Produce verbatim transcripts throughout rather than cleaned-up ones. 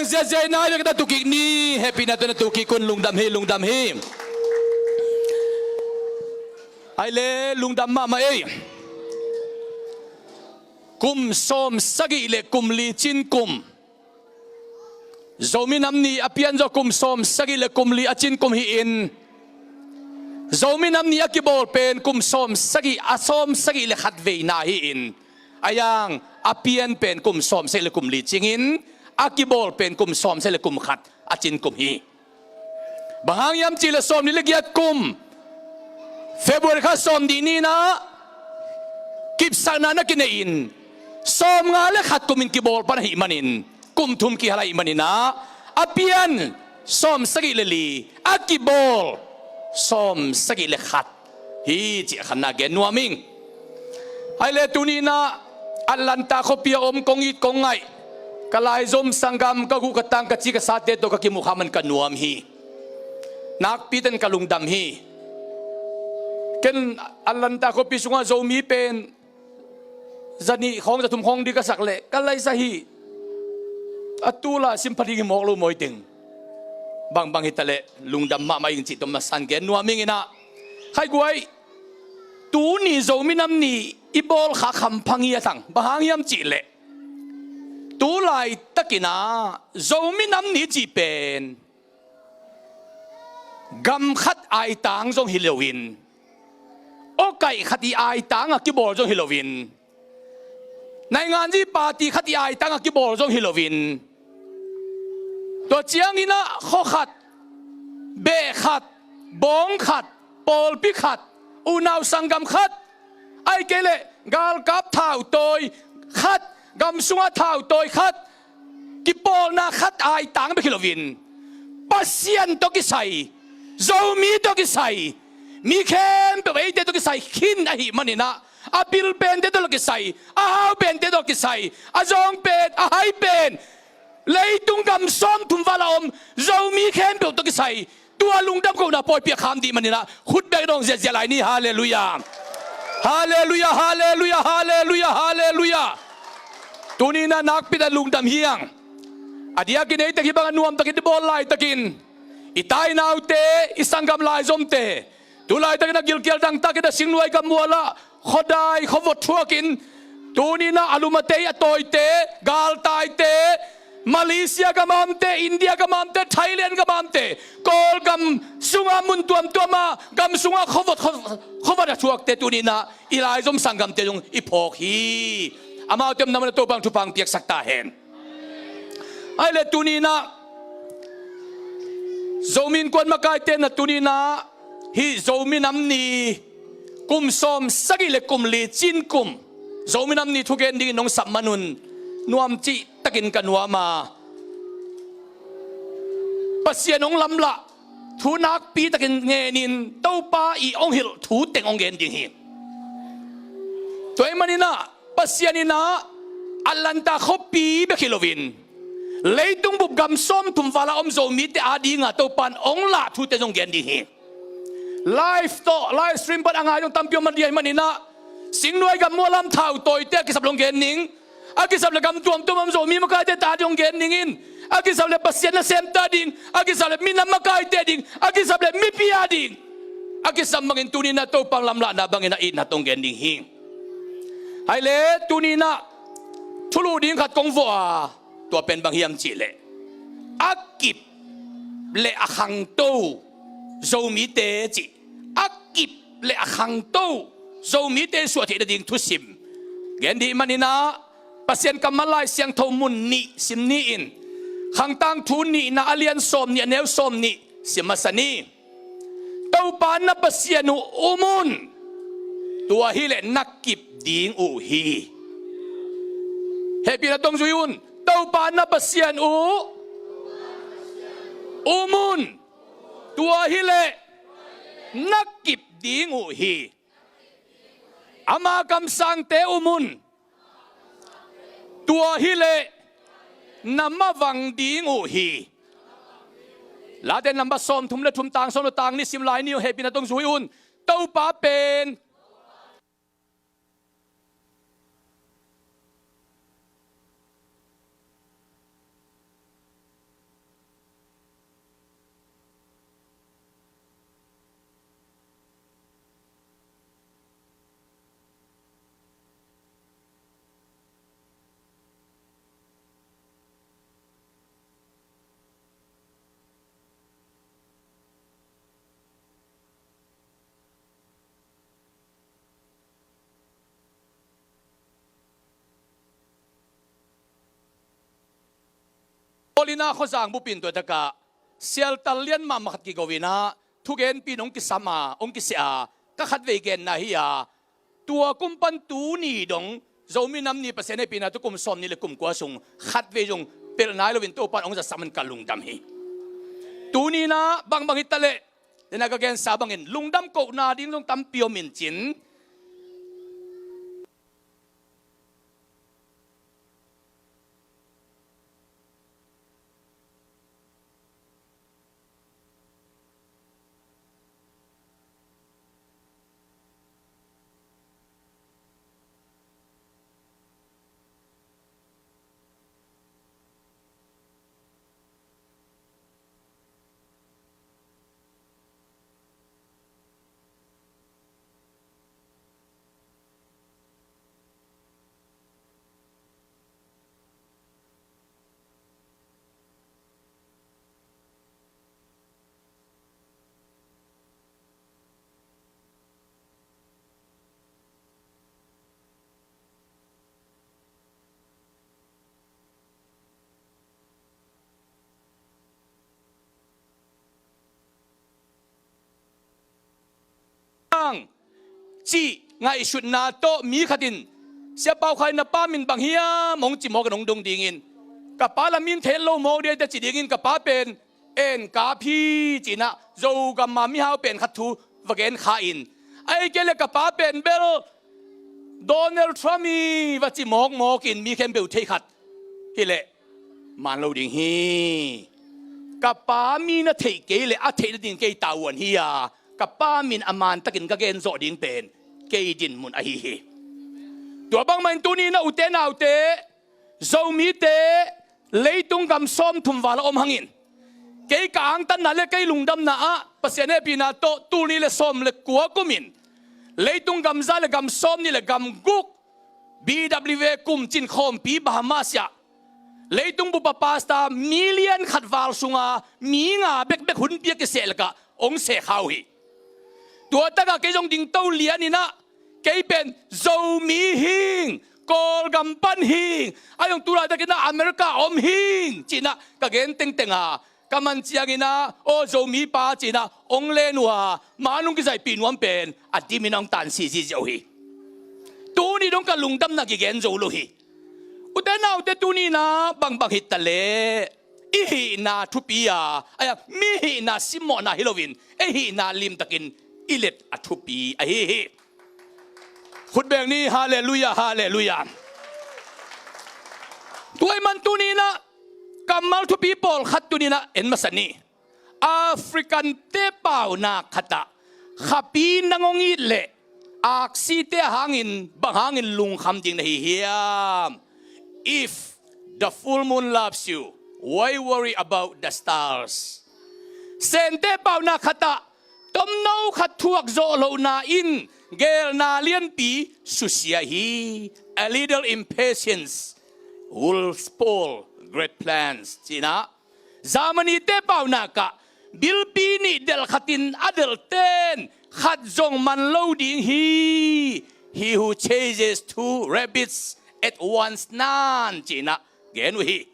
Ziazia na, na tukik ni, hehpihna tawh na tukik un. Lungdam hi, lungdam hi. Ai le, lungdam mahmah ei. Kum sawm sagih le kum li cin kum. Zomi Nam Ni a pian zawh kum sawm sagih le kum li a cin kum hi-in, Zomi Nam Ni a kibawl pen kum sawm sagih, a sawm sagih le khat veina hi-in, a yang a pian pen kum sawm sagih le kum li cingin, a kibawl pen kum sawm sagih le kum khat a cin kum hi. Bang hang hiam cih leh sawmnih le giat kum, February kha sawmnih ni-in ah kipsakna na kinei-in, sawmnga le khat kumin kibawl pan ahih manin, kum thum kihal ahih manin ah, a pian sawm sagih le li, a kibawl sawm sagih le khat hi cih a khatna gen nuam ing. Ai le, tuni-in ah Atlanta khuapi a om kong it kong ngaih, ka laizom sanggam, ka guh ka tang, ka ci ka sate tawh ka kimuh kha man ka nuam hi. Nakpi takin ka lungdam hi. Ken Atlanta khuapi sungah Zomi pen zanih khawng, zathum khawng ding ka sak leh ka laisa hi. A tu la sim pha ding hi mawk lo mawi teng. Bangbang hi ta leh lungdam mahmah ing cih tawh masa-in gen nuam ing in ah. Khai guai, tuni Zomi Nam Ni i bawl kha khamphang hi a tang. Bang hang hiam cih leh, tu laitakin ah Zomi Nam Ni cih pen gam khat aitang zong hi loin, awkaih khat i aitang a kibawl zong hi loin, nainganzi party khat i aitang a kibawl zong hi loin, tua ciangin ah khaw khat, beh khat, bawng khat, pawlpi khat, unau sanggam khat, ahih kei leh galkap thautawi khat, gam sungah thautawi khat, kipawlna khat aitang bek hi loin, Pasian tawh kisai, Zomi tawh kisai, mi khempeuh eite tawh kisai khin ahih manin ah, a bil pente tawh kisai, a hau pente tawh kisai, a zawng pen, a hai pen, leitung gam sawmthum val a om Zomi khempeuh tawh kisai, tua lungdam kohna pawipi a kham ding manin ah, khut beng dong ziahziah lai ni. Halleluiah. Halleluiah, halleluiah, halleluiah, halleluiah. Tuni-in ah nakpi takin lungdam hi hang. A diakin ei tak hih bang a nuam takin i bawl laitakin, i tainaute, i sanggam laizomte, tu laitakin a gilkial dangtakin a singnuai gammual ah khuadai khuavot thuakin, tuni-in ah a lumate, a tawite, galtaite, Malaysia gam a omte, India gam a omte, Thailand gam a omte, Kawlgam sungah mun tuamtuam ah gam sungah khuavot, khuavot a thuakte, tuni-in ah i laizom sanggamte zong i phawk hi. Amaute omna mun ah Topa'n thupha hong piaksak ta hen. Ai le, tuni-in ah Zomi Innkuan makaite in ah tuni-in ah hih Zomi Nam Ni kum sawm sagih le kum li cin kum, Zomi Nam Ni thugen dingin nong sap man un nuam cih takin ka nuam a, Pasian hong lamlah thu nakpi takin ngenin, Topa i hong hilh thu teng hong gen ding hi. Tua ahih manin ah Pasian in ah Atlanta khuapi bek hi loin, leitung bup gam sawmthum val a om Zomite adingin Topa'n hong lah thute zong gen ding hi. Live tawh, live stream pan a ngai zong tampi om a, tua ahih manin ah singnuai gammual ah thautawite a kisap leh hong gen ning, a kisap leh gam tuamtuam a om Zomi makaite ading hong gen ning in, a kisap leh Pasian nasemte ading, a kisap leh minam makaite ading, a kisap leh mipi ading, a kisam bangin tuni-in ah Topa lamlahna bangin a itna tawh hong gen ding hi. Ai le, tuni-in ah thulu ding khat kong vuah a, tua pen bang hiam cih leh, a kip le a khangto Zomite cih, a kip le a khangto Zomite suah theih nading thusim gen ding ahih manin ah, Pasian kammal Lai Siangtho mun nih sim ni in, Khang Tangthu nihna a lian sawmnih, a neu sawmnih sim masa ni. Topa na Pasian uh um un, tua hileh na kip ding uh hi. Hehpihna tawh hong zui un. Topa na Pasian uh um un, tua hileh na kip ding uh hi. Ama kamsangte um un, tua hileh na mavang ding uh hi. Late number sawmthum le thum, tang sawm le tang nih sim lai ni uh. Hehpihna tawh hong zui un. Topa pen Ina khuazang bupin tua takah sialtal lian mahmah khat kigo ina thugenpi in hong kisam a, hong kisia a, ka khatvei genna hi a, tua kum pan tuni dong Zomi Nam Ni Pasian hehpihna tawh kum sawm nih le kum kua sung khatvei zong pelh nai loin Topan hong zasak man ka lungdam hi. Tuni ina bangbang hi taleh, ina ka gensa bangin lungdam kohna ding zong tampi om in cin. Cih ngaihsutna tawh mi khat in, "Sia Pau Khai, na pa min bang hiam?" hong ci mawk in hong dong dingin, "Ka pa la min thei lo mawk dih," a ci dingin, "Ka pa pen En Kap hi," ci-in ah Zogam a mihau pen khat thu va gen kha in, "Ahih kei leh ka pa pen bel Donald Trump hi," va ci mawkmawk in mi khempeuh theih khat hi leh man lo ding hi. Ka pa mi na theih kei leh a theih nading kei tavuan hi a, ka pa min a man takin ka gen zawh ding pen kei dinmun ahi hi. Tua bangmah in tuni-in ah ute naute, Zomite leitung gam sawmthum val a om hangin, kei ka angtanna le kei lungdamna ah Pasian hehpihna tawh tul nih le sawm le kua kumin leitung gam za le gam sawmnih le gam guk, B W A kum cin khawmpi Bahamas ah leitung bup a pastor million khat val sunga mi nga bekbek hunpi a kiseh lakah hong sehkha uh hi. Tua takah kei zong dingto lian in ah, "Kei pen Zomi hing, Kawlgam pan hing, a zong tu laitakin ah America om hing," ci-in ah ka gen tengteng a, ka man ciangin ah, "Aw Zomi pa," ci-in ah hong len uh a, man hong kizaihpih nuam pen a dimin ah hong tansi ziahziah uh hi. Tuni dong ka lungdamna kigen zo lo hi. Ute naute, tuni-in ah bangbang hi taleh, i hihna thupi a, a, mi hihna simmawhna hi loin ei hihna limtakin i let a thupi ahi hi. Khut beng ni, halleluiah, halleluiah. Tua ahih man tuni-in ah kammal thupi pawlkhat tuni-in ah en masa ni. African-te paunak khatah, "Khapi nang hong it leh aksite a hangin bang hangin lungkham ding na hi hiam? If the full moon loves you, why worry about the stars?" Sente paunak khatah, "Tomno khat thuak zawh lohna in geelna lianpi susia hi. A little impatience will spoil great plans," ci-in ah, Germany-te paunak ah, "Bilpi nih delh khatin a delhten khat zong man lo ding hi. He who chases two rabbits at once," nan ci-in ah gen uh hi.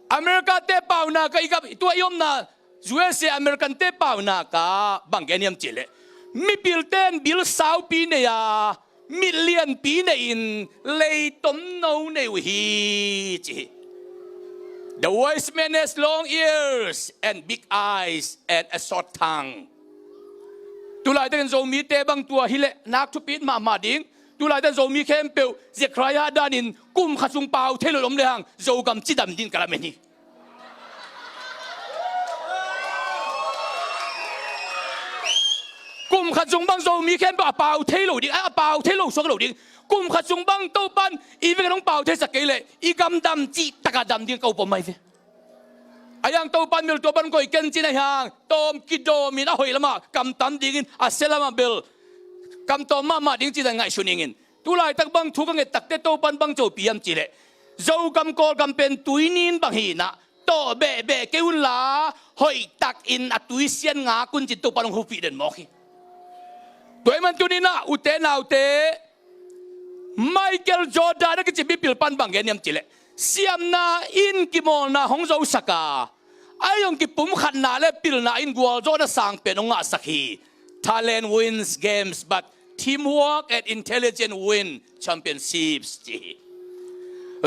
America-te paunak ah, i gam, tua i omna U S A, American-te paunak ah bang gen hiam cih leh, "Mipilten bil saupi nei a, mit lianpi nei-in lei tomno nei uh hi," ci hi. "The wise man has long ears and big eyes and a short tongue." Tu laitakin Zomite bang tua hi leh nak thupi mahmah ding. Tu laitakin Zomi khempeuh Zechariah danin kum khat sung pau thei lo om lehang Zogam cidam ding ka lamen hi. Kum khat sung bang Zomi khempeuh a pau thei lo ding, a, a pau thei lo suak lo ding. Kum khat sung bang Topan i vek in hong pau theisak kei leh i gam dam cih takah dam ding ka up om mai ve. A yang Topan bel tua pan koih ken cin a hiang, tawm kidawmin a hoih lamah kamtam dingin, a sia lamah bel kamtawm mahmah ding cih dan ngaihsun ingin. Tu laitak bang thu ka nget takte Topan bang copi hiam cih leh, Zogam Kawlgam pen tuinin bang hi-in ah tawh behbeh kei unla, hoihtakin a tuisian ngak un cin Topan hong hopih den mawk hi. Tua ahih man tuni-in ah ute naute, Michael Jordan a kici mipil pan bang gen hiam cih leh, siamna in kimawlna hong zosak a, ahi zong kipumkhatna le pilna in gualzawhna sang pen hong ngahsak hi. Talent wins games, but teamwork and intelligence win championships, ci hi.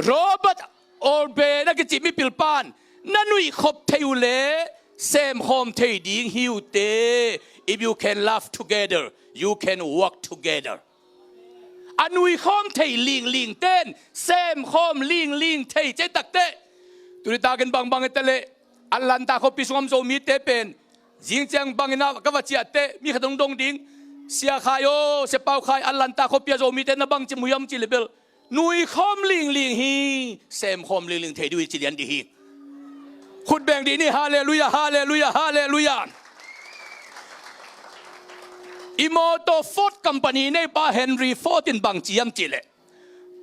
Robert Orben a kici mipil pan, na nuihkhop thei uh leh semkhawm thei ding hi uh teh. If you can laugh together, you can work together. A nuikhawm thei lingling ten semkhawm lingling thei ci tak teh. Tuni takin bangbang hi ta leh, Atlanta khuapi sung a om Zomite pen, zing ciang bangin ah ka va ciah teh mi khat hong dong ding. Sia Khai aw, Sia Pau Khai, Atlanta khuapi a Zomite na bangci mu hiam ci leh bel, nuikhawm lingling hi, semkhawm lingling thei ding uh hi ci lian ding hi. Khut beng dih ni, halleluiah, halleluiah, halleluiah. I mawtaw Ford company neipa Henry Ford in bangci hiam ci leh,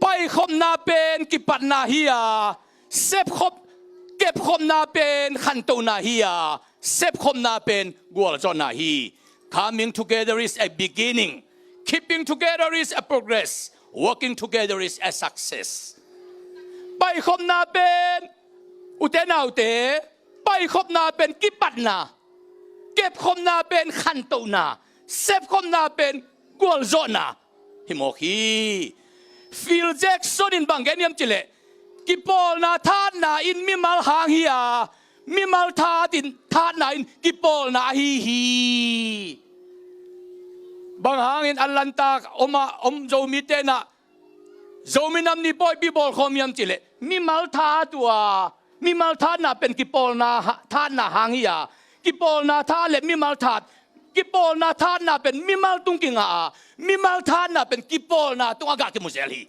paikhopna pen kipatna hi a, sepkhop, kepkhopna pen khantohna hi a, sepkhopna pen gualzawhna hi. Coming together is a beginning. Keeping together is a progress. Working together is a success. Paikhopna pen, ute naute, paikhopna pen kipatna, kepkhopna pen khantohna, sepkhopna pen gualzawhna hi mawk hi. Phil Jackson in bang gen hiam ci leh, kipawlna thatna in mimal hang hi a, mimal that in, thatna in kipawlna ahi hi. Bang hangin Atlanta om a om Zomite in ah Zomi Nam Ni pawipi bawlkhawm hiam ci leh, mimal that uh a, mimal thatna pen kipawlna ha-, thatna hang hi a, kipawlna that le mimal that, kipawlna thatna pen mimal tung kingah a, mimal thatna pen kipawlna tung a gah kimu zel hi.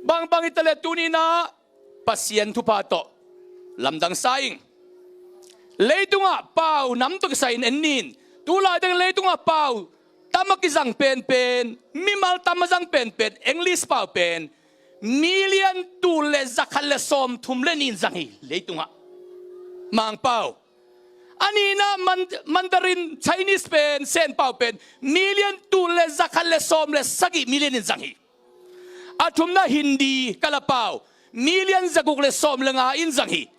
Bangbang hi ta leh tuni in ah Pasian thupha tawh lamdang sa ing. Leitungah pau nam tawh kisai in en ni in. Tu laitakin leitungah pau tam a kizang penpen, mimal tam a zang penpen, English pau pen million tul le zakhat le sawmthum le nih in zang hi leitungah. Mangpau. A nihna Man-, Mandarin Chinese pen, Sen pau pen million tul le zakhat le sawm le sagih million in zang hi. A thumna Hindi, Kala pau, million zaguk le sawm le nga in zang hi.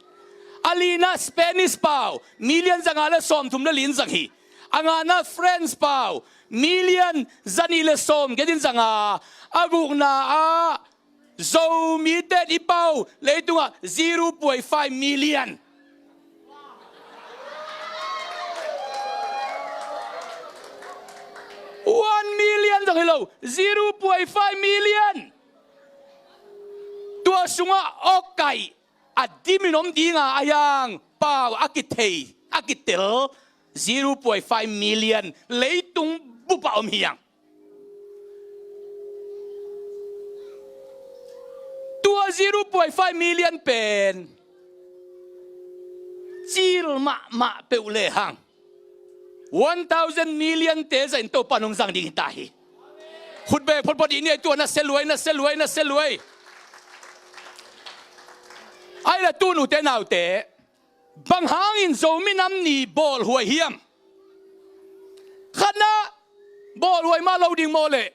A lina Spanish pau, million zanga le sawmthum le li in zang hi. A ngana French pau, million zanih le sawmgiat in zanga. A gukna ah Zomite in i pau leitungah zero point five million. One million zong hi lo, zero point five million. Tua sungah awkaih a dimin om dinga a hiang pau a kithei, a kitel zero point five million leitung bupah om hiang. Tua zero point five million pen cil mahmah peuh lehang one thousand million te zahin Topa nong zang ding hi ta hi. Khut beng photphot i nih, tua na sia luai, na sia luai, na sia luai. Ai la tun ute naute, bang hangin Zomi Nam Ni bawlhuai hiam? Khatna, bawlhuai mah lo ding maw leh,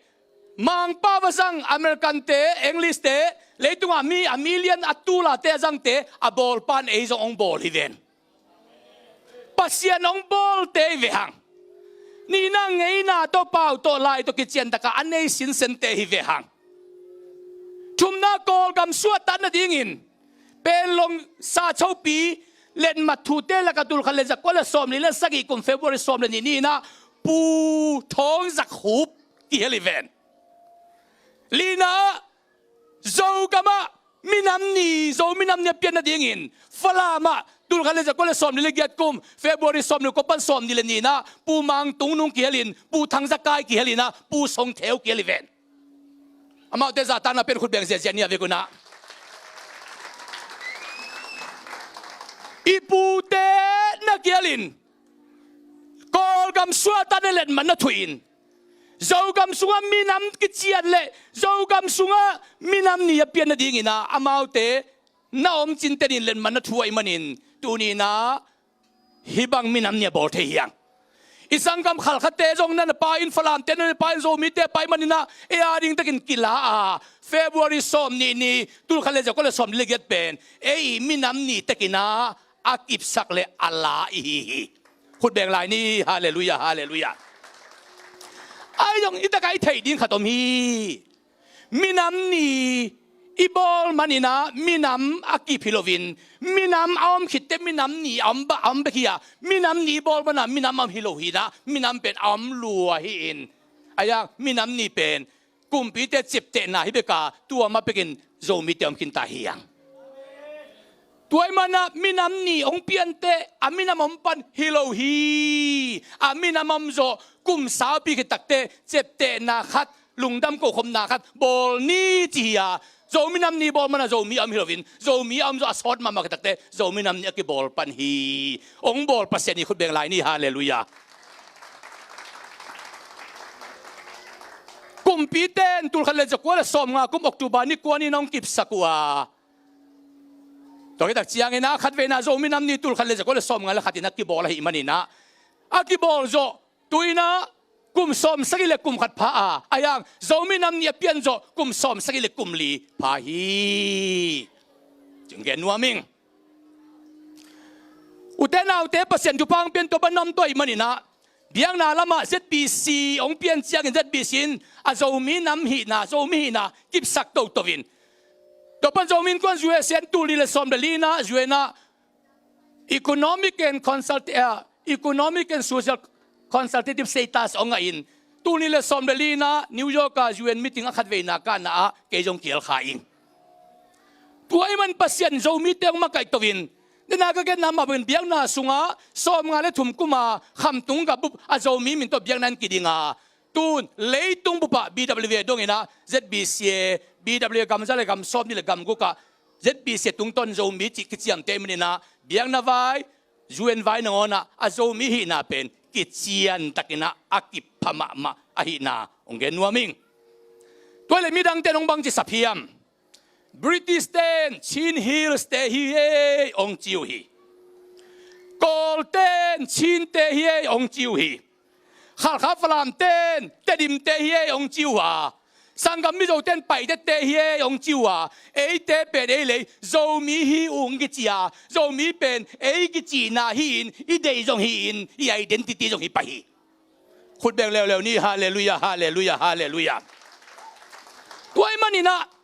Mangpau a zang American te, English te, leitungah mi a million a tulate a zangte a bawlpan ei zong hong bawl hi ven. Pasian hong bawlte hi ve hang. Nihna ngeina tawh pau tawh lai tawh kiciantakah a nei sinsente hi ve hang. Thumna Kawlgam suahtak nadingin Panglong sa chopi letmat thute lakah tulkhat le zakua le sawmli le sagih kum February sawm le nih ni-in ah Pu Thawng Zak Hup kihel hi ven. Lina ah Zogam ah minam ni, Zomi Nam Ni a pian nadingin Falam ah tulkhat le zakua le sawmli le giat kum February sawmli kua pan sawmnih le nih-in ah Pu Mang Tung Nung kihel in, Pu Thang Zak Kai kihel in ah Pu Song Theu kihel hi ven. Amaute zahtakna pen khut beng ziahziah ni a vekun ah. I pute na kihel in Kawlgam suahtakna letmat na thuh in Zogam sungah minam kician le Zogam sungah minam ni a pian nadingin ah amaute na om cinten in letmat na thuh ahih manin tuni-in ah hih bang minam ni a bawl thei hi hang. I sanggam Khalkhate zong na na pai in, Falamte na na pai in, Zomite a pai manin ah ei a ding takin kila a, February sawm nih ni, tul khat le zakua le sawm nih le giat pen ei i minam ni tekinah a kipsak le a la i hi hi. Khut beng lai ni. Halleluiah, halleluiah. Ai zong i takah i theih ding khat om hi. Minam ni i bawl maninah minam a kip hi loin, minam a om khitte minam ni a om bek hi a, minam ni i bawl mana minam a om hi lo hinah minam pen a om lua hi-in, a iang minam ni pen kumpite ciaptehna hi beka, tua ma pekin Zomite om khinta hi ang. Tua i manah minam ni hong pianteh a minam om pan hi lo hi. A minam om zawh kum saupi khit takteh ciaptehna khat, lungdam kokhopna khat bawl ni ci hi a, Zomi nam ni bawl mana Zomi a om hi loin, Zomi a om zawh a sawt mahmah khit takteh Zomi nam ni a kibawl pan hi. Hong bawl Pasian i khut beng lai ni. Halleluiah. Kumpite in tul khat le zakua le sawmnga kum October ni kua ni-in hong kipsak uh a, tua khit tak ciangin a khatveina Zomi nam ni tul khat le zakua le sawmnga le khatin a kibawl ahih maninah a kibawl zawh tu-inah kum sawmsagih le kum khat pha a, a iang Zomi nam ni a pian zawh kum sawmsagih le kum li pha hi. Cing gen nuam ing. Ute naute, Pasian thupha hong pian tua pan a om tua ahih maninah biakna lamah Z B C hong pian ciangin Z B C in a Zomi nam hihna, Zomi hihna kipsak toto in, tua pan Zomi Innkuan U S A in tul nih le sawm le li-inah U N ah Economic and Consult-, eh, Economic and Social Consultative Status hong ngahin, tul nih le sawm le li-inah New York ah U N meeting a khatveina kahna ah kei zong kial kha ing. Tua ahih man Pasian Zomite hong makaih to-in, dena ka genna mah bangin biakna sungah sawmnga le thum kuma Khamtung gam bup a Zomi min tawh biakna in kiding a, tun leitung bupah B W A donginah Z B C A, B W A gam za le gam sawm nih le gam gukah Z B C A tungtawn Zomi cih kiciamteh maninah biakna vai, U N vai nangawnah a Zomi hihna pen kiciantakinah a kipha mahmah ahihna hong gen nuam ing. Tua le midangte in hong bangci sap hiam? British ten Chin Hills te hi ei hong ci uh hi. Kawl ten Chin te hi ei hong ci uh hi. Khalkha Falam ten Tedim te hi ei hong ci uh a, sanggam Mizo ten Paite te hi ei hong ci uh a, eite pen ei lei Zomi hi uh hong kici a, Zomi pen ei kicihna hi-in, i deih zong hi-in, i identity zong hi pah hi. Khut beng leuleu ni. Halleluiah, halleluiah, halleluiah. Tua ahih maninah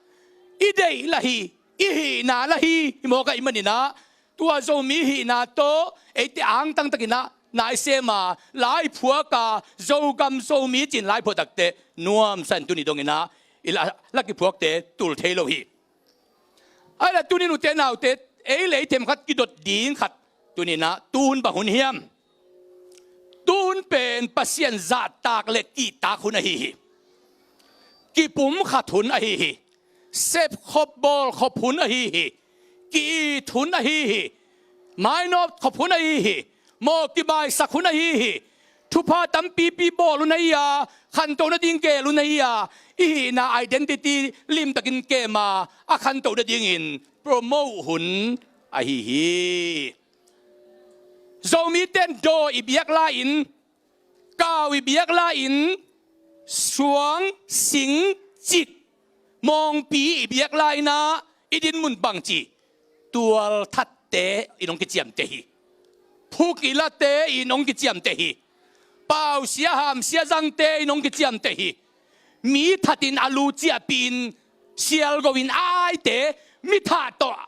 i deih lah hi, i hihna lah hi, hi mawk ahih maninah tua Zomi hihna tawh eite angtangtakinah naisem a, laiphuak a, Zogam Zomi ci-in laiphuak takteh nuamsa in tuni donginah i la, la kiphuakte tul thei lo hi. Ahi la tunin ute naute, ei le ei themkhat kidot ding khat tuninah tuhun bang hun hiam? Tuhun pen Pasian zahtak le kihtak hun ahi hi. Kipumkhat hun ahi hi. Sepkhop bawlkhop hun ahi hi. Ki-it hun ahi hi. Mainawt khop hun ahi hi. Mawh kibaisak hun ahi hi. Thupha tampipi bawl hun ahi a, khanto nading geel hun ahi a, i hihna identity limtakin kem a, a khanto nadingin promote hun ahi hi. Zomite in daw i biak lai-in, kau i biak lai-in, suang, sing, cik, mawngpi i biak lai-inah i dinmun bangci? Tualthatte in hong kiciamteh hi. Phuk i late in hong kiciamteh hi. Pausia hamsia zangte in hong kiciamteh hi. Mi thatin a lu ciahpih-in sialgo-in a aite, mi thah tawh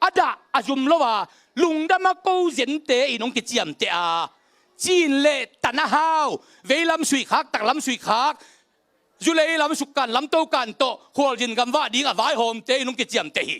a dah a zum lo a, lungdam a ko zente in hong kiciamteh a, cin le tan a hau, veilam suihkhak, taklam suihkhak, zulei lam sukkan, lamtokan tawh khualzin gamvah ding a vaihawmte in hong kiciamteh hi.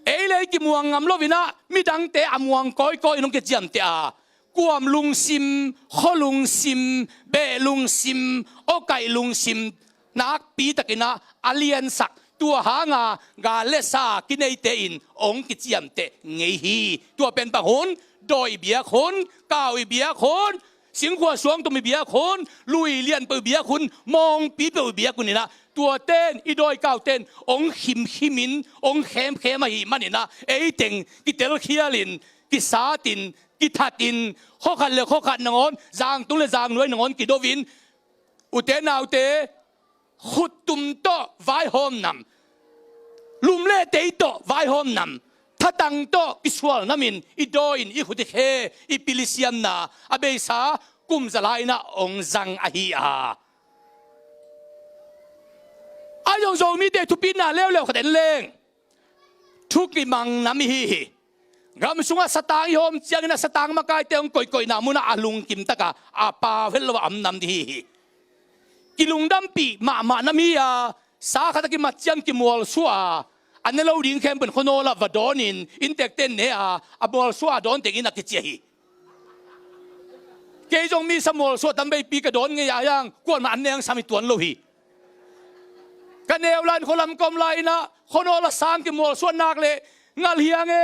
Ei le ei kimuang ngam loinah midangte a muang kawikawi in hong kiciamteh a, kuam lungsim, khua lungsim, beh lungsim, awkaih lungsim, nakpitakinah a liansak, tua hanga gal le sa kineite in hong kiciamteh ngei hi. Tua pen bang hun? Dawi biak hun, kau i biak hun, singkhua suangtum i biak hun, lui lianpeuh i biak hun, mawngpi peuh i biak hun inah, tuaten, i dawikauten hong khimkhimin, hong khemkhem ahih maninah, eiteng kitelkhialin, kisatin, kithatin, khuakhat le khuakhat nangawn, zangtung le zangnuai nangawn kidoin, ute naute, khuttum tawh vaihawm nam, lum le tei tawh vaihawm nam, thatang tawh kisual namin i daw in i khut i khe, i pil i siamna a beisa kum za lai-in ah hong zang ahi a. Ahi zong Zomite thupitna leuleu khat en leng, thu kimang nam ihi hi. Gam sungah satang i hawm ciangin ah satang makaite hong koihkoihna munah a lungkim taka a pau het lo a om nam ding hi hi. Kilungdampih mahmah nam hi a, sa khat a kimat ciang kimualsuah a, a ne lo ding khempeuh in khuanawl ah va dawnin inntekte in ne a, a mualsuah a dawn teng inn ah kiciah hi. Kei zong misa mualsuah tamveipi ka dawn ngei a, ahi hang kuamah an ne hang sam hi tuan lo hi. Ka neu lai-in khualam ka om lai-in ah khuanawl ah sang kimualsuah nak leh ngalhiang e,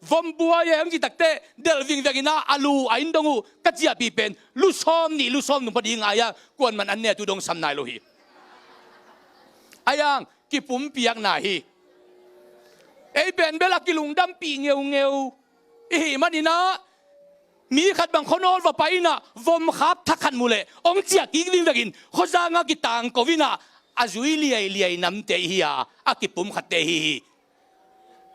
vom buai e hong cih takteh delh vingveng in ah a lu a inn dong uh ka ciahpih pen lu sawm nih lu sawm thum pha ding a, ahi hang kuamah an ne a, tu dong sam nai lo hi. Ahi hang kipumpiakna hi. Ei pen bel a kilungdampih ngeungeu i hih manin ah, mi khat bang khuanawl va pai in ah vom khap thak khat mu leh hong ciah kik vingveng in khuazang ah kitangko in ah a zui liailiai namte ihi a, a kipumkhatte ihi hi.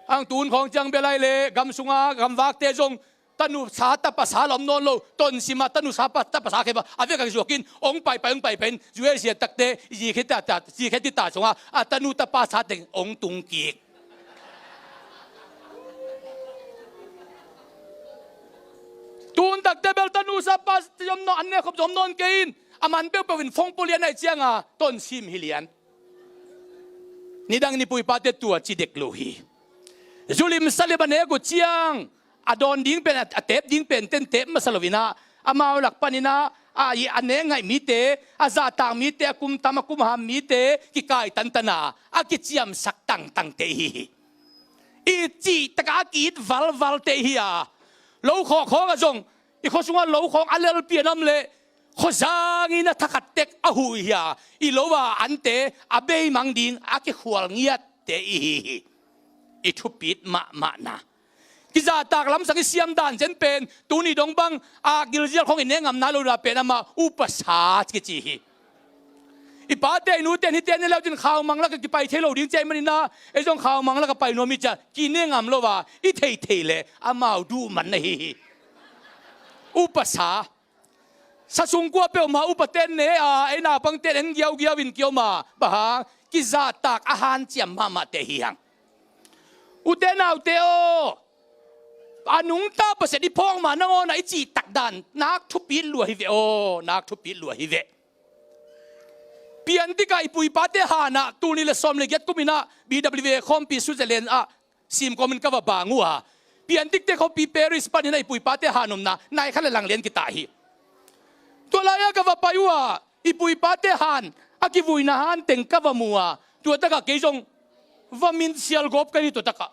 Ang tun khawng ciang bel ahih leh gam sungah gamvakte zong tanusa tapasa la om nawn lo, Tonsim ah tanusa pa, tapasa khempeuh a vek a kizuak in hong paipai hong paipai in, zui a zia takte zikhe ta, ta, zikhe ti ta sungah a tanu tapasa teng hong tung kik. Tun takte bel tanusa pa zom nawn, an ne khop zom nawn kei in, a man peuhpeuh in phone pua lian ahih ciangin Tonsim hi lian. Nidang in i pu i pate tua ci dek lo hi. Zulim salim a nek uh ciang a dawn ding pen, a, a tep ding pen ten tep masa lo in ah, amau lak panin ah, a, i, a nek ngaih mite, a zahtak mite, a kum tam a kum ham mite kikai tantan a, a kiciamsak tangtangte ihi hi. I cih takah a ki-it valvalte ihi a, lo khawkhawng ah zong i khua sungah lo khawng a lelpi a nam leh khuazang in a thakhat tek a huh ihi a, i lo a ante a beimang ding a kikhual ngiatte ihi hi. I thupit mahmahna, kizahtak lamsang i siam dan zen pen tuni dong bang a gilzial khawng i ne ngam nai lo na pen amah upasa kici hi. I pate i nute in hihte ne leu cin khaumang lak ah kipai thei lo ding ci ahih manin ah, ei zong khaumang lak ah pai nuam hi ci a, ki ne ngam lo a i theithei leh amau duh man na hi hi. Upasa, sa sung kua peuhmah upate in ne a, ei naupangte in en giaugiau in ki-om a, bang hang, kizahtak a hanciam mahmahte hi hang. Ute naute aw, a nungta Pasian i phawk ma nangawn ah i cih tak dan nak thupit lua hi ve aw, nak thupit lua hi ve. Piantik ah i pu i pate han ah tul nih le sawm le giat kum in ah B W A khawmpi Switzerland ah simkawm in ka va bang uh a, piantikte khawmpi Paris panin ah i pu i pate han omna nai khat le lang lian kita hi. Tua lai-ah ka va pai uh a, i pu i pate han, a kivuina han teng ka va mu a, tua takah kei zong va minsial gawp ka hi tua takah.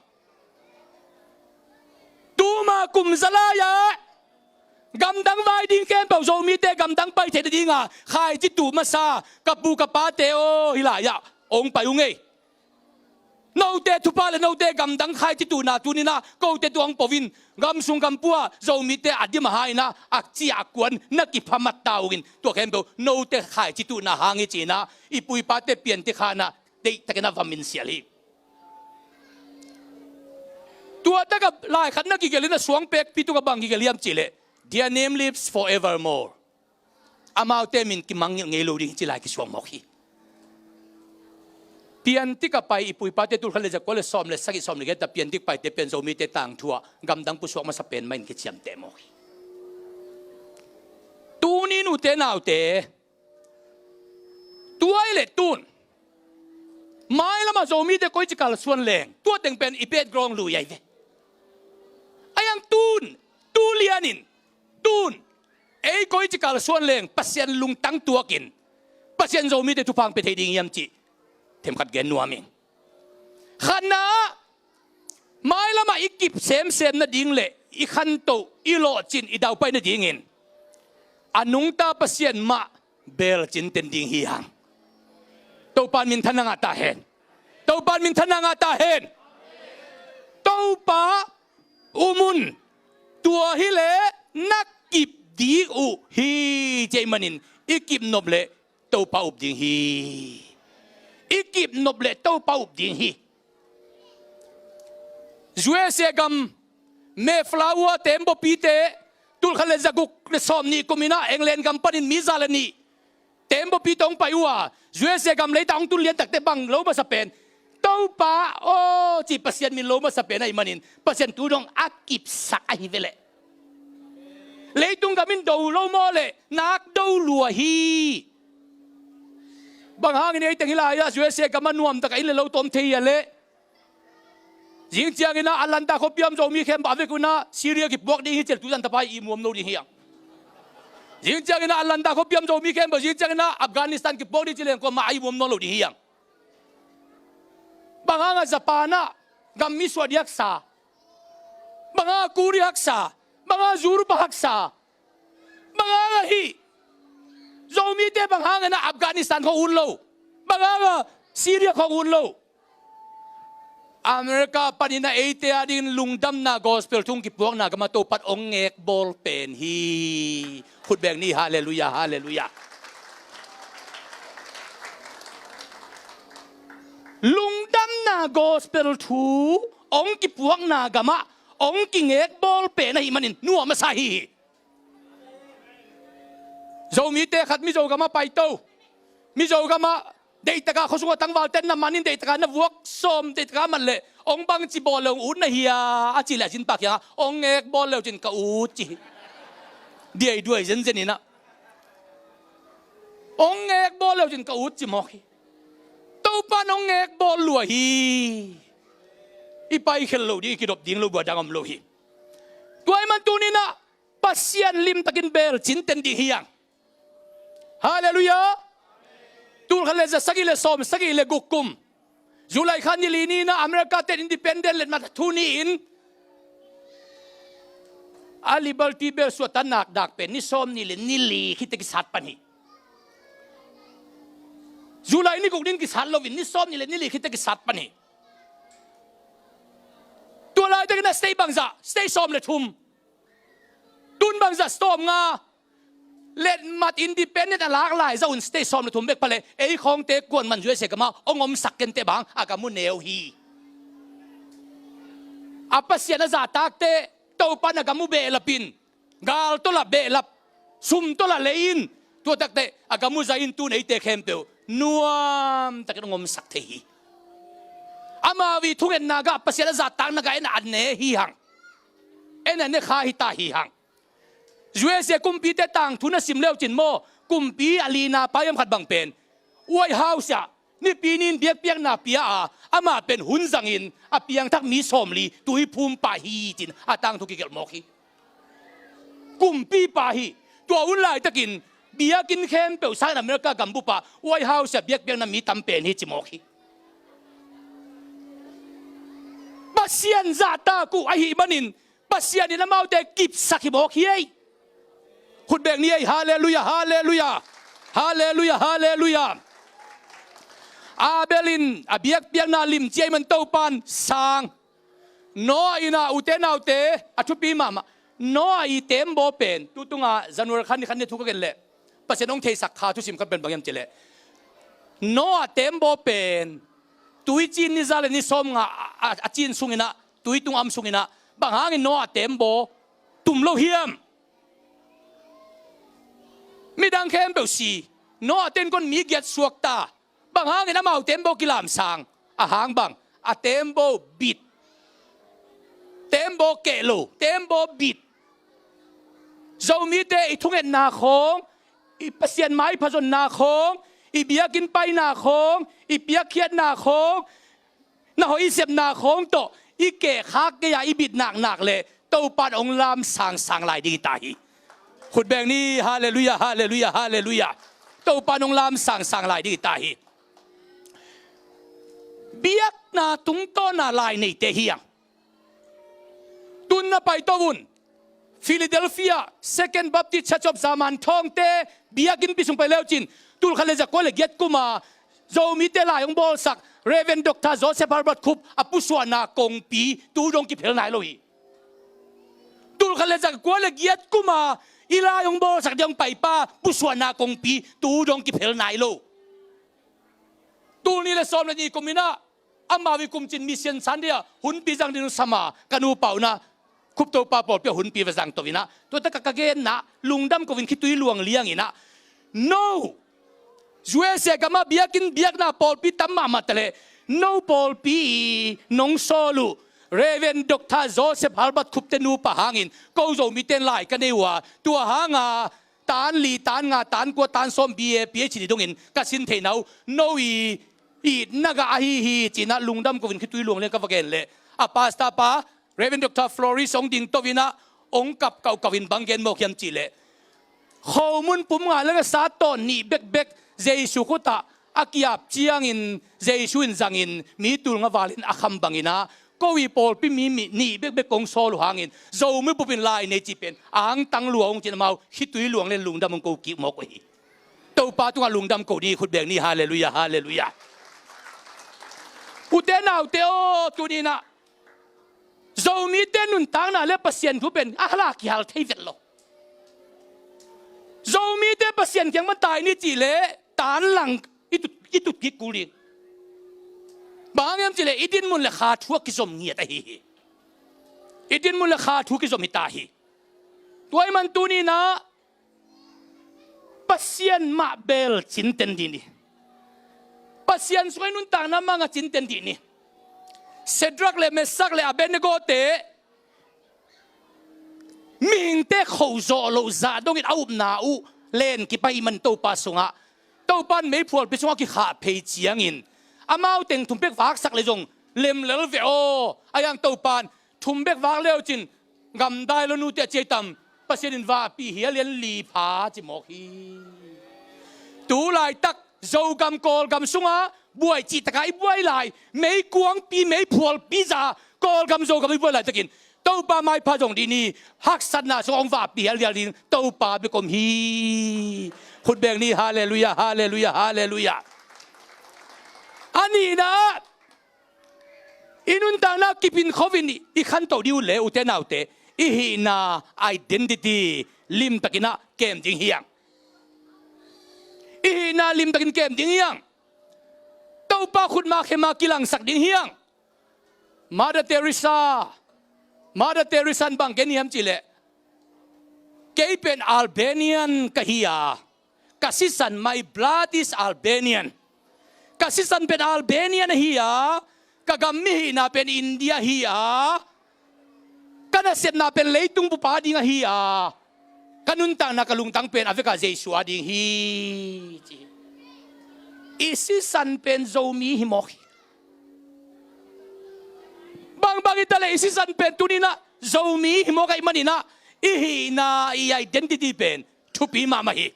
Tuma kum za lai-ah gamdang vai ding khempeuh, Zomite gamdang pai theih nadinga khaici tuh masa ka pu ka pate aw, hih lai-ah hong pai uh ngei. Note thupha le note gamdang khaici tuhna tuni-in ah kote tua hong po in, gam sung gam pua Zomite a dim a ha in ah, a ciah a kuan na kipha mat ta ung in, tua khempeuh note khaici tuhna hang hi ci-in ah i pu i pate piantik han ah deihtakin a va minsial hi. Tua takah lai khat na kigelh in a suang pekpi tungah bang kigelh hiam cih leh, "Their name lives forevermore." Amaute min kimangngilh ngei lo ding hi ci lai kisuang mawk hi. Piantik a pai i pu i pate tul khat le za kua le sawm le sagih, sawm le giat a piantik paite pen Zomite tangthu ah gamdang pusuak masa pen mah in kiciamteh mawk hi. Tuni-in ute naute, tua ahih leh tun mailamah Zomite koici kalsuan leng tua teng pen i background lui ahi ve. Ahi hang tun, tu lianin, tun ei koici kalsuan leng Pasian lungtang tuakin Pasian Zomite thupha hong pia thei ding hiam cih themkhat gen nuam ing. Khatna, mailamah i kip semsem nading le i khantoh, i lawhcin, i daupai nadingin a nungta Pasian mah belcin ten ding hi hang. Topa in minthanna ngah ta hen. Topa in minthanna ngah ta hen. Topa um un. Tua hi leh na kip ding uh hi, ci ahih manin i kip nop leh Topa up ding hi. I kip nop leh Topa up ding hi. U S A gam Mayflower teembawpite tulkhat le zaguk le sawmnih kum in ah England gam panin mi za le nih teembawpite hong pai uh a, U S A gam leitang hong tun lian takte bang lo masa pen, Topa aw, ci Pasian min lo masa pen ahih manin Pasian tu dong a kipsak ahi ve leh. Leitung gam in do lo maw leh nak do lua hi. Bang hangin ei teng hi lai-ah U S A gam ah nuamtak a inn le lo tawm thei hi a leh? Zing ciangin ah Atlanta khuapi a om Zomi khempeuh a vekun ah Syria kipuak ding hi ci leh tu zan tapai i muam lo ding hi hang. Zing ciangin ah Atlanta khuapi a om Zomi khempeuh zing ciangin ah Afghanistan kipuak ding ci leh kuamah a i muam nawn lo ding hi hang. Bang hang a Japan ah gam mi suah ding haksa? Bang hang a Korea haksa? Bang hang a Europe haksa? Bang hang a hih Zomite bang hangin ah Afghanistan khawng ut lo? Bang hang a Syria khawng ut lo? America panin ah eite a dingin lungdamna gospel thu hong kipuakna gam ah Topan hong ngekbawl pen hi. Khut beng ni, halleluiah, halleluiah. Lungdamna gospel thu hong kipuakna gam ah hong kingekbawl pen ahih manin nuam a sa hi hi. Zomite khat Mizo gam ah paito. Mizo gam ah deihtak a khuasung a tangvalte na man in deihtak a na vuak sawm, deihtak a man leh hong bangci bawl le hong ut na hia a cih leh a zinpa kiangah hong ngekbawl le uh cin ka ut ci hi. Diaiduai zenzen in ah hong ngekbawl le uh cin ka ut ci mawk hi. Topan hong ngekbawl lua hi. I paikhel loh ding, i kidop ding lo, bua dang om lo hi. Tua ahih man tuni-in ah Pasian limtakin beel cinten ding hi hang. Halleluiah. Tulkhat le za sagih le sawm sagih le guk kum July kha ni li ni-in ah America-te independent letmat thu ni-in a Liberty Bell suahtakna dak pen ni sawmnih le ni li khit teh kisat pan hi. July ni guk ni-in kisat loin ni sawmnih le ni li khit teh kisat pan hi. Tua laitakin ah state bangzah, state sawm le thum, tu-in bangzah, sawmnga, letmat independent a lak lai zah un state sawm le thum bek pha leh ei khawngte kuaman U S A gam ah hong omsak kei inteh, bang hang a gam uh neu hi. A Pasian a zahtakte Topan a gam uh behlap in, gal tawh lah behlap, sum tawh lah lei in, tua tak teh a gam uh zai in tu-in eite khempeuh nuamtakin hong omsak thei hi. Amau ii thungetna gah, Pasian a zahtakna gah en a ne hi hang. En a ne kha hi ta hi hang. U S A kumpite tangthu na sim le uh cin maw, kumpi a lina pa hiam khat bang pen White House ah Nipi ni-in biakpiakna pia a, amah pen hun zangin a piangthak mi sawmli tuiphum pah hi ci-in a tangthu kigelh mawk hi. Kumpipa hi. Tua hun laitakin biakinn khempeuh sangin America gambup ah White House ah biakpiakna mi tam pen hi ci mawk hi. Pasian zahtak uh ahih manin Pasian in amaute kipsak hi mawk hi ei. Khut beng ni ei. Halleluiah, halleluiah. Halleluiah, halleluiah. Abel in a biakpiakna limci ahih man Topan sang. Noah in ah, ute naute, a thupi mahmah. Noah ii teembaw pen, tu tungah January kha ni khat ni thu ka gen leh Pasian hong theisak kha thusim khat pen bang hiam cih leh, Noah teembaw pen tuiciin ni za le ni sawmnga a, a, a cin sungin ah, tui tung a om sungin ah, bang hangin Noah teembaw tum lo hiam? Midang khempeuh si, Noah ten kon mi giat suak ta. Bang hangin amau teembaw kilamsang? A hang bang? A teembaw bit. Teembaw keh lo, teembaw bit. Zomite i thungetna khawng, i Pasian maipha zonna khawng, i biakinn paina khawng, i piakkhiatna khawng, na hoih i sepna khawng tawh i keh khak kei a, i bit naknak leh Topan hong lamsangsang lai ding hi ta hi. Khut beng ni. Halleluiah, halleluiah, halleluiah. Topan hong lamsangsang lai ding hi ta hi. Biakna tungtawna lai neite hi hang. Tu-in na paito un. Philadelphia Second Baptist Church of Zaman Thawngte biakinnpi sung pai le uh cin, tulkhat le zakua le giat kum a Zomite lai hong bawlsak Reverend Doctor Joseph Herbert Khup a pusuahna kongpi tu dong kiphel nai lo hi. Tulkhat le zakua le giat kum a I lai hong bawlsak ding hong paipa pusuahna kongpi tu dong kiphel nai lo. Tul nih le sawm le nih kum inah amau i kumcin mission Sunday ah hunpi zang ding sama ka nupa unah Khuptopa pawlpi ah hunpi va zang to inah tua taka ka genna lungdam ko in khitui luang liang inah no U S A gamah biakinn biakna pawlpi tam mahmah ta leh no pawlpi i nong sawl uh Reverend Doctor Joseph Halbert Khupte nupa hangin ko Zomite in lai ka nei uh a tua hanga tan li tan nga tan kua tan sawm B A P H D dongin ka sin theihna uh no i itna gah ahi hi cinah lungdam ko in khitui luang liang ka va gen leh a pastor pa Reverend Doctor Floris hong ding to inah hong kap kauhkauh in bang gen mawk hiam cihleh khomun pum nga le nga sa tawn nih bekbek Jesu khutah a kiap ciangin Jesu in zangin mi tul nga valin a kham banginah ko i pawlpi mi nih bekbek kong sawl uh hangin Zomi bupin lai nei cih pen a angtang lua hong cin amau khitui luang lian lungdam hong ko kik mawk uh hi. Topa tungah lungdam ko ni khutbeng ni. Halleluiah, halleluiah. Ute naute aw, tuninah Zomite nuntakna le Pasian thu pen a hala kihal thei vet lo. Zomite Pasian kiang man tai ni cihleh tan lang i tut, i tut kik kul ding. Bang hang hiam cihleh i dinmun le kha thu a kizom ngiat ahi hi. I dinmun le kha thu kizom hi ta hi. Tua i man tuninah Pasian mah bel cinten dih ni. Pasian sungah i nuntakna mah nga cinten dih ni. Sedrak le Mesak le Abednego te mihingte khoh zawh loh zah dongin a upna uh len kipai man Topa sungah Topa in meiphualpi sungah kikhah phei ciangin amau teng thum bek vaksak le zong lemlel ve aw. A yang Topa in thum bek vak leucin gamdai lo nute a ciai tam Pasian in vahpih hi a lian li pha ci mawk hi. Tu laitak Zogam Kawlgam sunga buai cihtaka i buai lai meikuangpi meiphualpi za Kawlgam Zogam i buai laitakin Topa maipha zong dih ni. Haksatna sung hong vahpih hi a lian li Topa bek om hi. Khutbeng ni. Halleluiah, halleluiah, halleluiah. A nihna i nuntakna kipin khovin i khantoh dih uh le ute naute i hihna identity limtakinah kem ding hiang. I hihna limtakin kem ding hiang. Topa khutma khema kilangsak ding hiang. Mother Teresa, Mother Teresa in bang gen hiam cihleh kei pen Albanian ka hi a ka sisan, my blood is Albanian. Ka sisan pen Albanian ahi a ka gam mihihna pen India hi a ka nasepna pen leitung bupa ding ahi a ka nuntakna ka lungtang pen a vekah Jesu a ding hi ci. I sisan pen Zomi hi mawk hi. Bangbang hi ta leh i sisan pen tuninah Zomi hi mawk ahih maninah i hihna i identity pen thupi mahmah hi.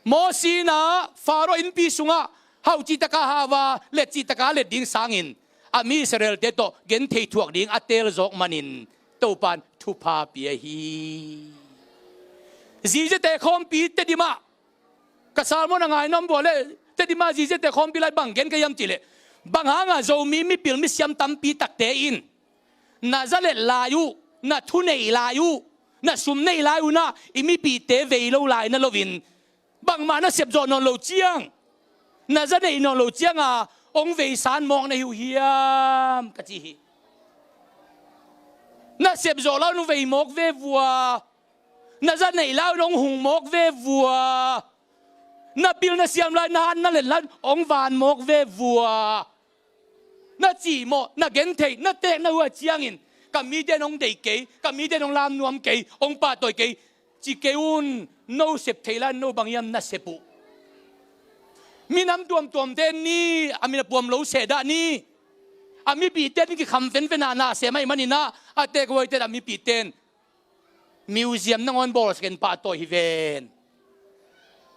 Mosi inah Faro innpi sungah hauh cihtaka hau a let cihtaka let ding sangin a mi Israel-te tawh genthei thuak ding a teel zawk manin Topa in thupha pia hi. Ziziate khawmpi Tedim ah ka sermon a ngai nuam bua le Tedim ah Ziziate khawmpi lai bang gen ka hiam cihleh bang hanga Zomi mipil misiam tampi takte in na zalet lai uh, na thu neih lai uh, na sum neih lai uh nah i mipihte vei lo lai na loin bangmah na sepzawh nawn lo ciang, na za neih nawn lo cianga hong veisan mawk na hi uh hiam ka ci hi. Na sepzawh lai un hong vei mawk ve vua. Na za neih lai un hong hung mawk ve vua. Na pil na siam lai, na han na let lai un hong van mawk ve vua. Na cihmawh, na gentheih, na teek na huai ciangin ka mite in hong deih kei, ka mite in hong lam nuam kei, hong pahtawi kei ci kei un. No sep theih lai no bang hiam na sep uh? Minam tuamtuamte ni a min a puam lo seh dah ni. A mipihte in kikham fenfenah na sem ahih maninah a teekhuaite in a mipihte in museum nangawn bawlsakin pahtawi hi ven.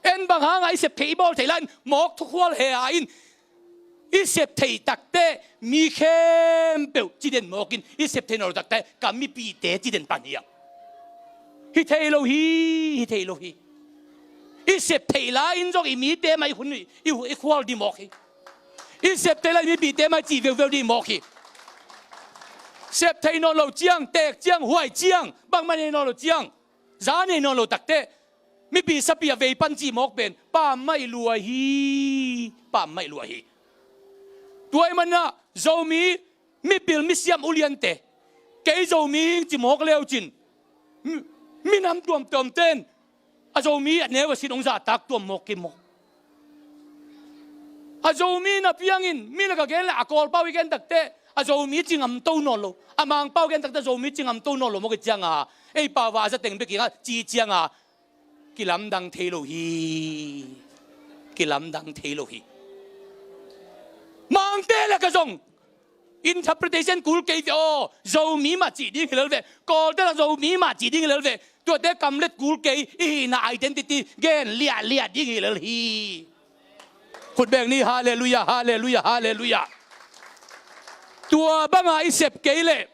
En bang hanga i sep theih i bawl theih lai in mawk thukhual he a in i sep theih takte mi khempeuh ciden mawkin i sep theih nawn lo takte ka mipihte ciden pan hiang. Hi thei lo hi, hi thei lo hi. I sep theih lai in zong i mite mah i hun i, i khual dih mawk hi. I sep theih lai mipihte mah i cih veuveu dih mawk hi. Sep theih nawn lo ciang, teek ciang, huai ciang, bangmah nei nawn lo ciang Za nei nawn lo takteh mipi sapi a vei pan cih mawk pen pammaih lua hi. Pammaih lua hi. Tua ahih manin ah Zomi mipil misiam uliante, kei Zomi hing ci mawk leucin, mi, minam tuamtuamte in a Zomi a neu a sin hong zahtak tuam mawk kei maw? A Zomi na piangin mi lak a gen le a Kawlpau i gen takteh a Zomi ci ngamto nawn lo, a Mangpau gen takteh a Zomi ci ngamto nawn lo mawk i cianga ei pau a a zateng bek kingah ci cianga kilamdang thei lo hi. Kilamdang thei lo hi. Mangte lak a zong interpretation kul kei ve aw. Zomi mah cih ding hi lel ve. Kawlte lak Zomi mah cih ding hi lel ve. Tuate kamlet kul kei, i hihna identity gen liahliah ding hi lel hi. Khut beng ni, halleluiah, halleluiah, halleluiah. Tua banga i sep kei leh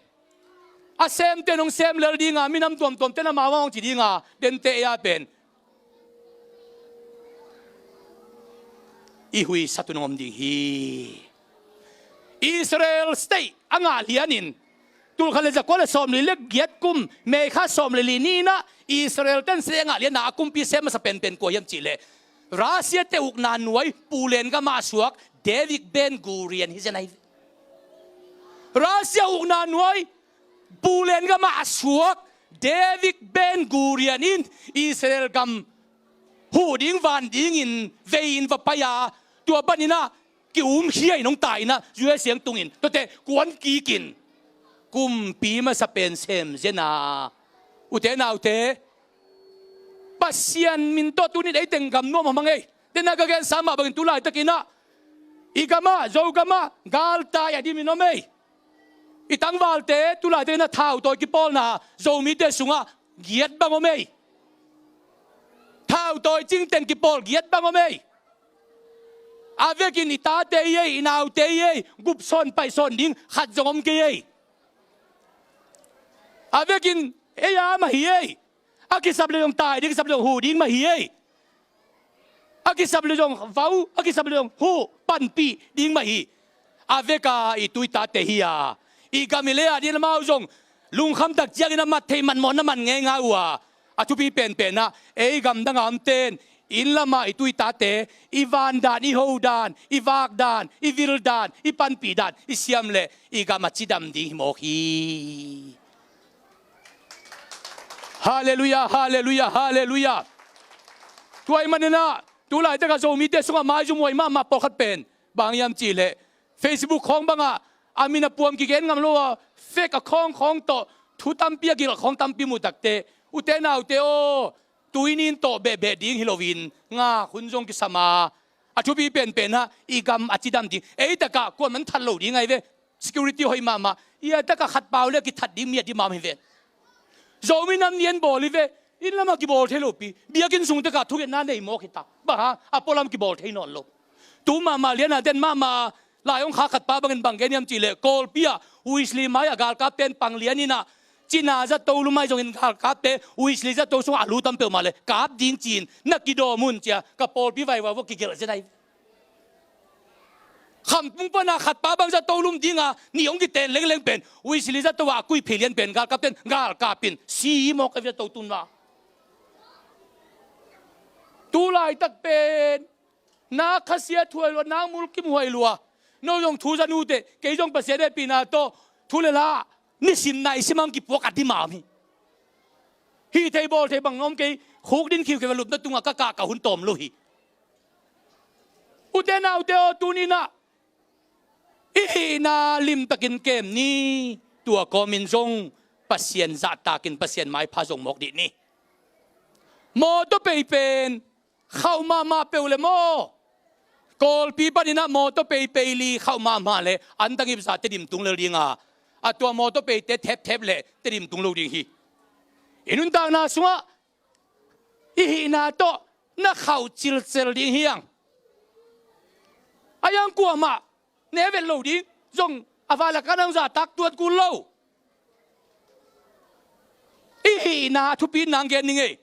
a semte in hong sem lel dinga, minam tuamtuamte in amau hong ci dinga, dente ei a pen i huisat un hong om ding hi. Israel state a ngah lianin, tulkhat le zakua le sawmli le giat kum, May kha sawm le li ni-in ah Israel ten state a ngah liana a kumpi sem masa penpen kua hiam cihleh Russia te ukna nuai Pulen gamah a suak David Ben Gurion hi zen ahi. Russia ukna nuai Pulen gamah a suak David Ben Gurion in Israel gam huh ding van dingin vei-in va pai a, tua panin ah ki-umkhia in hong tai in ah U S A hong tungin tuate kuan kikin kumpi masa pen sem zen a. Ute naute, Pasian min tawh tuni-in ei teng gam nuam hamang ei. Dena ka gensa mah bangin tu laitakin ah i gamah, Zogamah galtai a dimin om ei. I tangvalte tu laitakin ah thautawi kipawlna Zomite sungah giat bang om ei. Thautawi cingteng kipawl giat bang om ei. A vekin i tate hi ei, i naute hi ei, gupsawn paihsawn ding khat zong om kei ei. A vekin ei a mah hi ei. A kisap le zong tai ding, kisap le zong huh ding mah hi ei. A kisap le zong vau, a kisap le zong huh, panpih ding mah hi. A veka i tu i tate hi a, i gam i lei a ding amau zong lungkham tak ciangin a mat theih, mat mawhna man ngeingai uh a. A thupi penpen ah ei gamdang a omte in inn lamah i tu i tate i van dan, i ho dan, i vak dan, i vil dan, i panpih dan i siam leh i gam a cidam ding hi mawk hi. Halleluiah, halleluiah, halleluiah. Tua ahih manin ah tu laitak a Zomite sungah maizum huai mahmah pawlkhat pen bang hiam cihleh Facebook khawng bangah a min a puam kigen ngam lo a, fake account khawng tawh thu tampi a gil khawng tampi mu takteh, ute naute aw, tui nin tawh behbeh ding hi loin ngak hun zong kisam a, a thupi penpen ah i gam a cidam ding. Ei takah kuaman that lo ding ahi ve. Security hoih mahmah, i a takah khat pau le kithat ding mi a dimam hi ve. Zomi Nam Ni en bawl hi ve. Inn lamah kibawl thei lopi, biakinn sung takah thungetna nei mawk hi ta. Bang hang? A pualam kibawl thei nawn lo. Tu mahmah liana den mahmah lai hong kha khat pa bangin bang gen hiam cihleh Kawlpi ah Wesley mai-ah galkapte in pang lianin ah cina zato lum ahi zongin galkapte Wesley zato sungah a lu tam peuhmah leh kap ding ci-in na kidawm un ci-a ka pawlpi vaivai vua kigelh zen ahi. Khamtung pana khat pa bang zato lum dinga nih hong kiten lengleng pen Wesley zato ah a kuih phei lian pen galkapte in galkap in si mawk ahi zato tun mah. Tu laitak pen nak khasia thuai lua, nak mulkim huai lua. No zong thu za nuteh, kei zong Pasian hehpihna tawh thu le la nisim naisim hong kipuak a dimam hi. Hih thei bawl thei bang om kei, khuk din khiukheu a lupna tungah ka kah ka hun tawm lo hi. Ute naute aw, tuni-in ah i hihna limtakin kem ni. Tua kawmin zong Pasian zahtakin Pasian maipha zong mawk dih ni. Mawtaw pei pen khauh mahmah peuh le maw? Kawlpi panin ah mawtaw pei pei li khauh mahmah le antang ipsa Tedim tung lel dinga, a tua mawtaw peite thepthep le Tedim tung lo ding hi. I nuntakna sungah i hihna tawh na khauh cilcel ding hi hang. A hiang kuamah ne vet lo ding, zong a vala kan hong zahtak tuan kul lo. I hihna a thupi nang gen ning ei.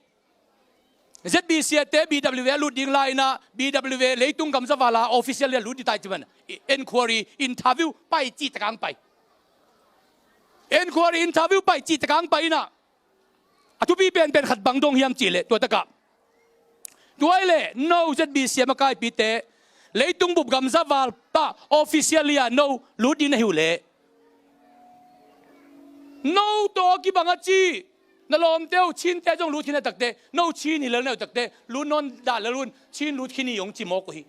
Z B C te B W A lut ding lai-in ah B W A leitung gamza vala official lian lut ding tai ci man. Inquiry interview pai cih takang pai. Inquiry interview pai cih takang pai in ah A thupi penpen khat bang dong hiam cihleh, tua takah, tua ahihleh no Z B C a makaipite, leitung bup gamza val pah officially a no lut ding na hi uh leh, no tawh a kibang a ci, na lawmte uh Chinte zong lut khin a takte, no Chin hi lel na uh takte, lut nawn dah lel un, Chin lut khin hi hong ci mawk uh hi.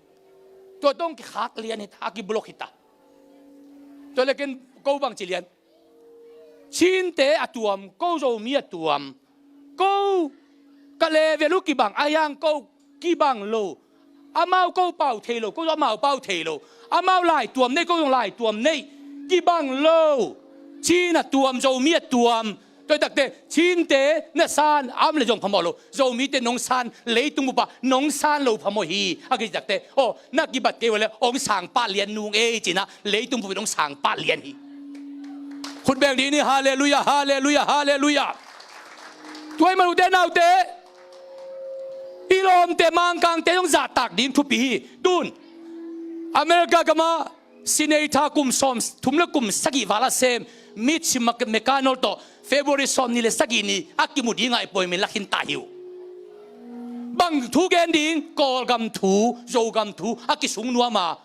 Tua tawh hong kikhak lian hi ta, a kiblok hi ta. Tua leh ken ko bang ci lian? Chinte a tuam, ko Zomi a tuam. Ko ka level uh kibang, a hiang ko kibang lo. Amau ko pau thei lo, ko amau pau thei lo. Amau laituam nei, ko zong laituam nei. Kibang lo. Chin a tuam, Zomi a tuam. Tua takte, Chinte na san, a om leh zong phamawh lo. Zomite nong san, leitung bup ah nong san lo phamawh hi, a kici takte. Aw, na kibat kei uh leh hong sang pah lian nung ei ci-in ah, leitung bup in hong sang pah lian hi. Khut beng dih ni, halleluiah, halleluiah, halleluiah. Tua ahih manin ute naute, i lawmte Mangkangte zong zahtak ding thupi hi. Tun America gam ah Senator kum sawmthum leh kum sagih val a sem Mitch McConnell tawh February sawmnih leh sagih ni a kimu ding a appointment la khin ta hi uh. Bang thu gen ding? Kawlgam thu, Zogam thu a kisung nuam a,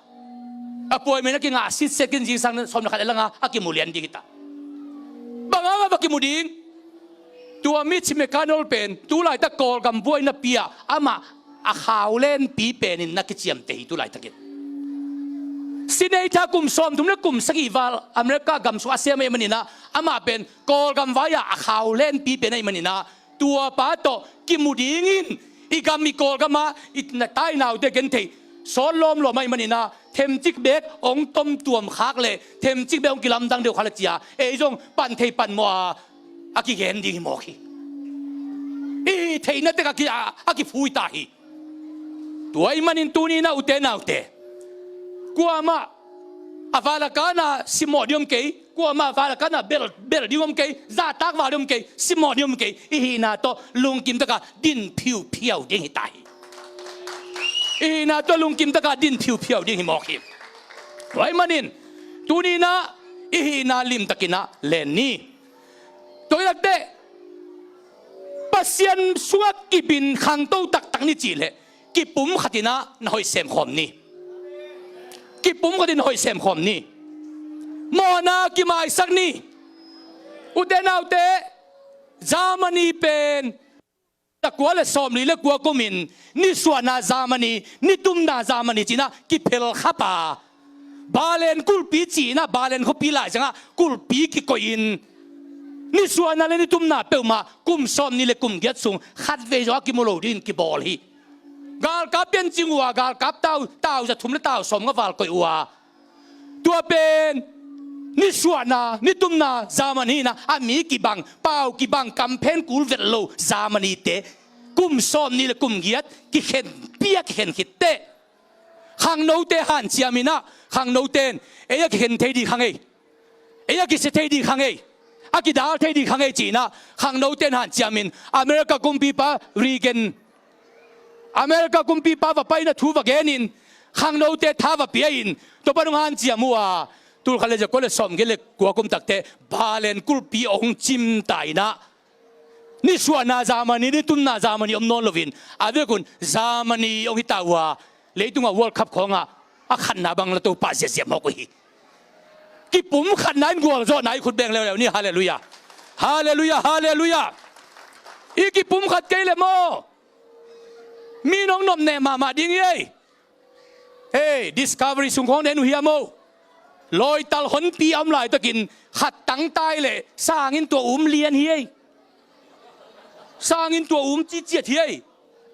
appointment a kingah sitset khin, zingsang sawm leh khat a lang a, a kimu lian ding hi ta. Bang hang a va kimu ding? Tua Mitch McConnell pen tu laitak Kawlgam buainapi ah amah a khau lenpi penin na kiciamteh hi tu laitakin. Senator kum sawmthum leh kum sagih val America gam sung a sem ahih manin ah, amah pen Kawlgam vai ah a khau lenpi pen ahih manin ah, tua pa tawh kimu dingin, i gam i Kawlgam ah i na tainaute gentheih sawt lawmlawm ahih manin ah, themcik beek hong tomtuam khak leh themcik beek hong kilamdang deuh kha leh ci-a, ei zong pan thei pan mawh a, a kigen ding hi mawk hi. I hih theihna tek a ki, a, a kiphui ta hi. Tua ahih manin tuni-in ah ute naute, kuamah a val a kana simmawh ding om kei, kuamah a val a kana belh, belh ding om kei, zahtak val ding om kei, simmawh ding om kei. I hihna tawh lungkim taka din phiuphiau ding hi ta hi. I hihna tawh lungkim taka din phiuphiau ding hi mawk hi. Tua ahih manin tuni-in ah i hihna limtakin ah len ni. Tua hi leh teh, Pasian sungah kibin khangto taktak ni cih leh, kipum khatin ah na hoih sem khawm ni. Kipum khatin na hoih sem khawm ni. Mawhna kimaisak ni. Ute naute, Germany pen, zakua leh sawmli leh kua kumin, nisuahna Germany, nitumna Germany ci-in ah kiphel khap a, Berlin kulhpi ci-in ah, Berlin khuapi laizang ah kulhpi kikoih in, nisuahna leh nitumna peuhmah kum sawmnih leh kum giat sung khatvei zong a kimu lo dingin kibawl hi. Galkap piancing uh a, galkap tau, tau za thum leh tau sawmnga val koih uh a, tua pen nisuahna, nitumna Germany hi-in ah, a mi kibang, pau kibang, kamphen kul vet lo Germany-te kum sawmnih leh kum giat kikhen pia, kikhen khit teh, khangnote hanciamin ah, khangnote in ei a kikhen thei ding kha ngei, ei a kisia thei ding kha ngei, a kidal thei ding kha ngei ci-in ah, khangnote in hanciamin America kumpipa Reagan, America kumpipa va paina thu va genin, khangnote tha va pia-in, tua pan hong hanciam uh a, tul khat leh zakua leh sawmgiat leh kua kum tak teh Berlin kulhpi hong cim ta in ah, nisuahna Germany, nitumna Germany om nawn loin, a vekun Germany hong hi ta uh a, leitungah World Cup khawngah a khatna bang la Topa ziahziah mawk uh hi. Kipum khatna in gualzawhna hi. Khut beng leuleu ni, halleluiah. Halleluiah, halleluiah. I kipum khat kei leh maw, mi in hong nopneh mahmah ding hi ei. Hei, Discovery sung khawng na en uh hiam aw? Lawital honpi a om laitakin khat tangtai leh sang in tua um lian hi ei. Sang in tua um citciat hi ei.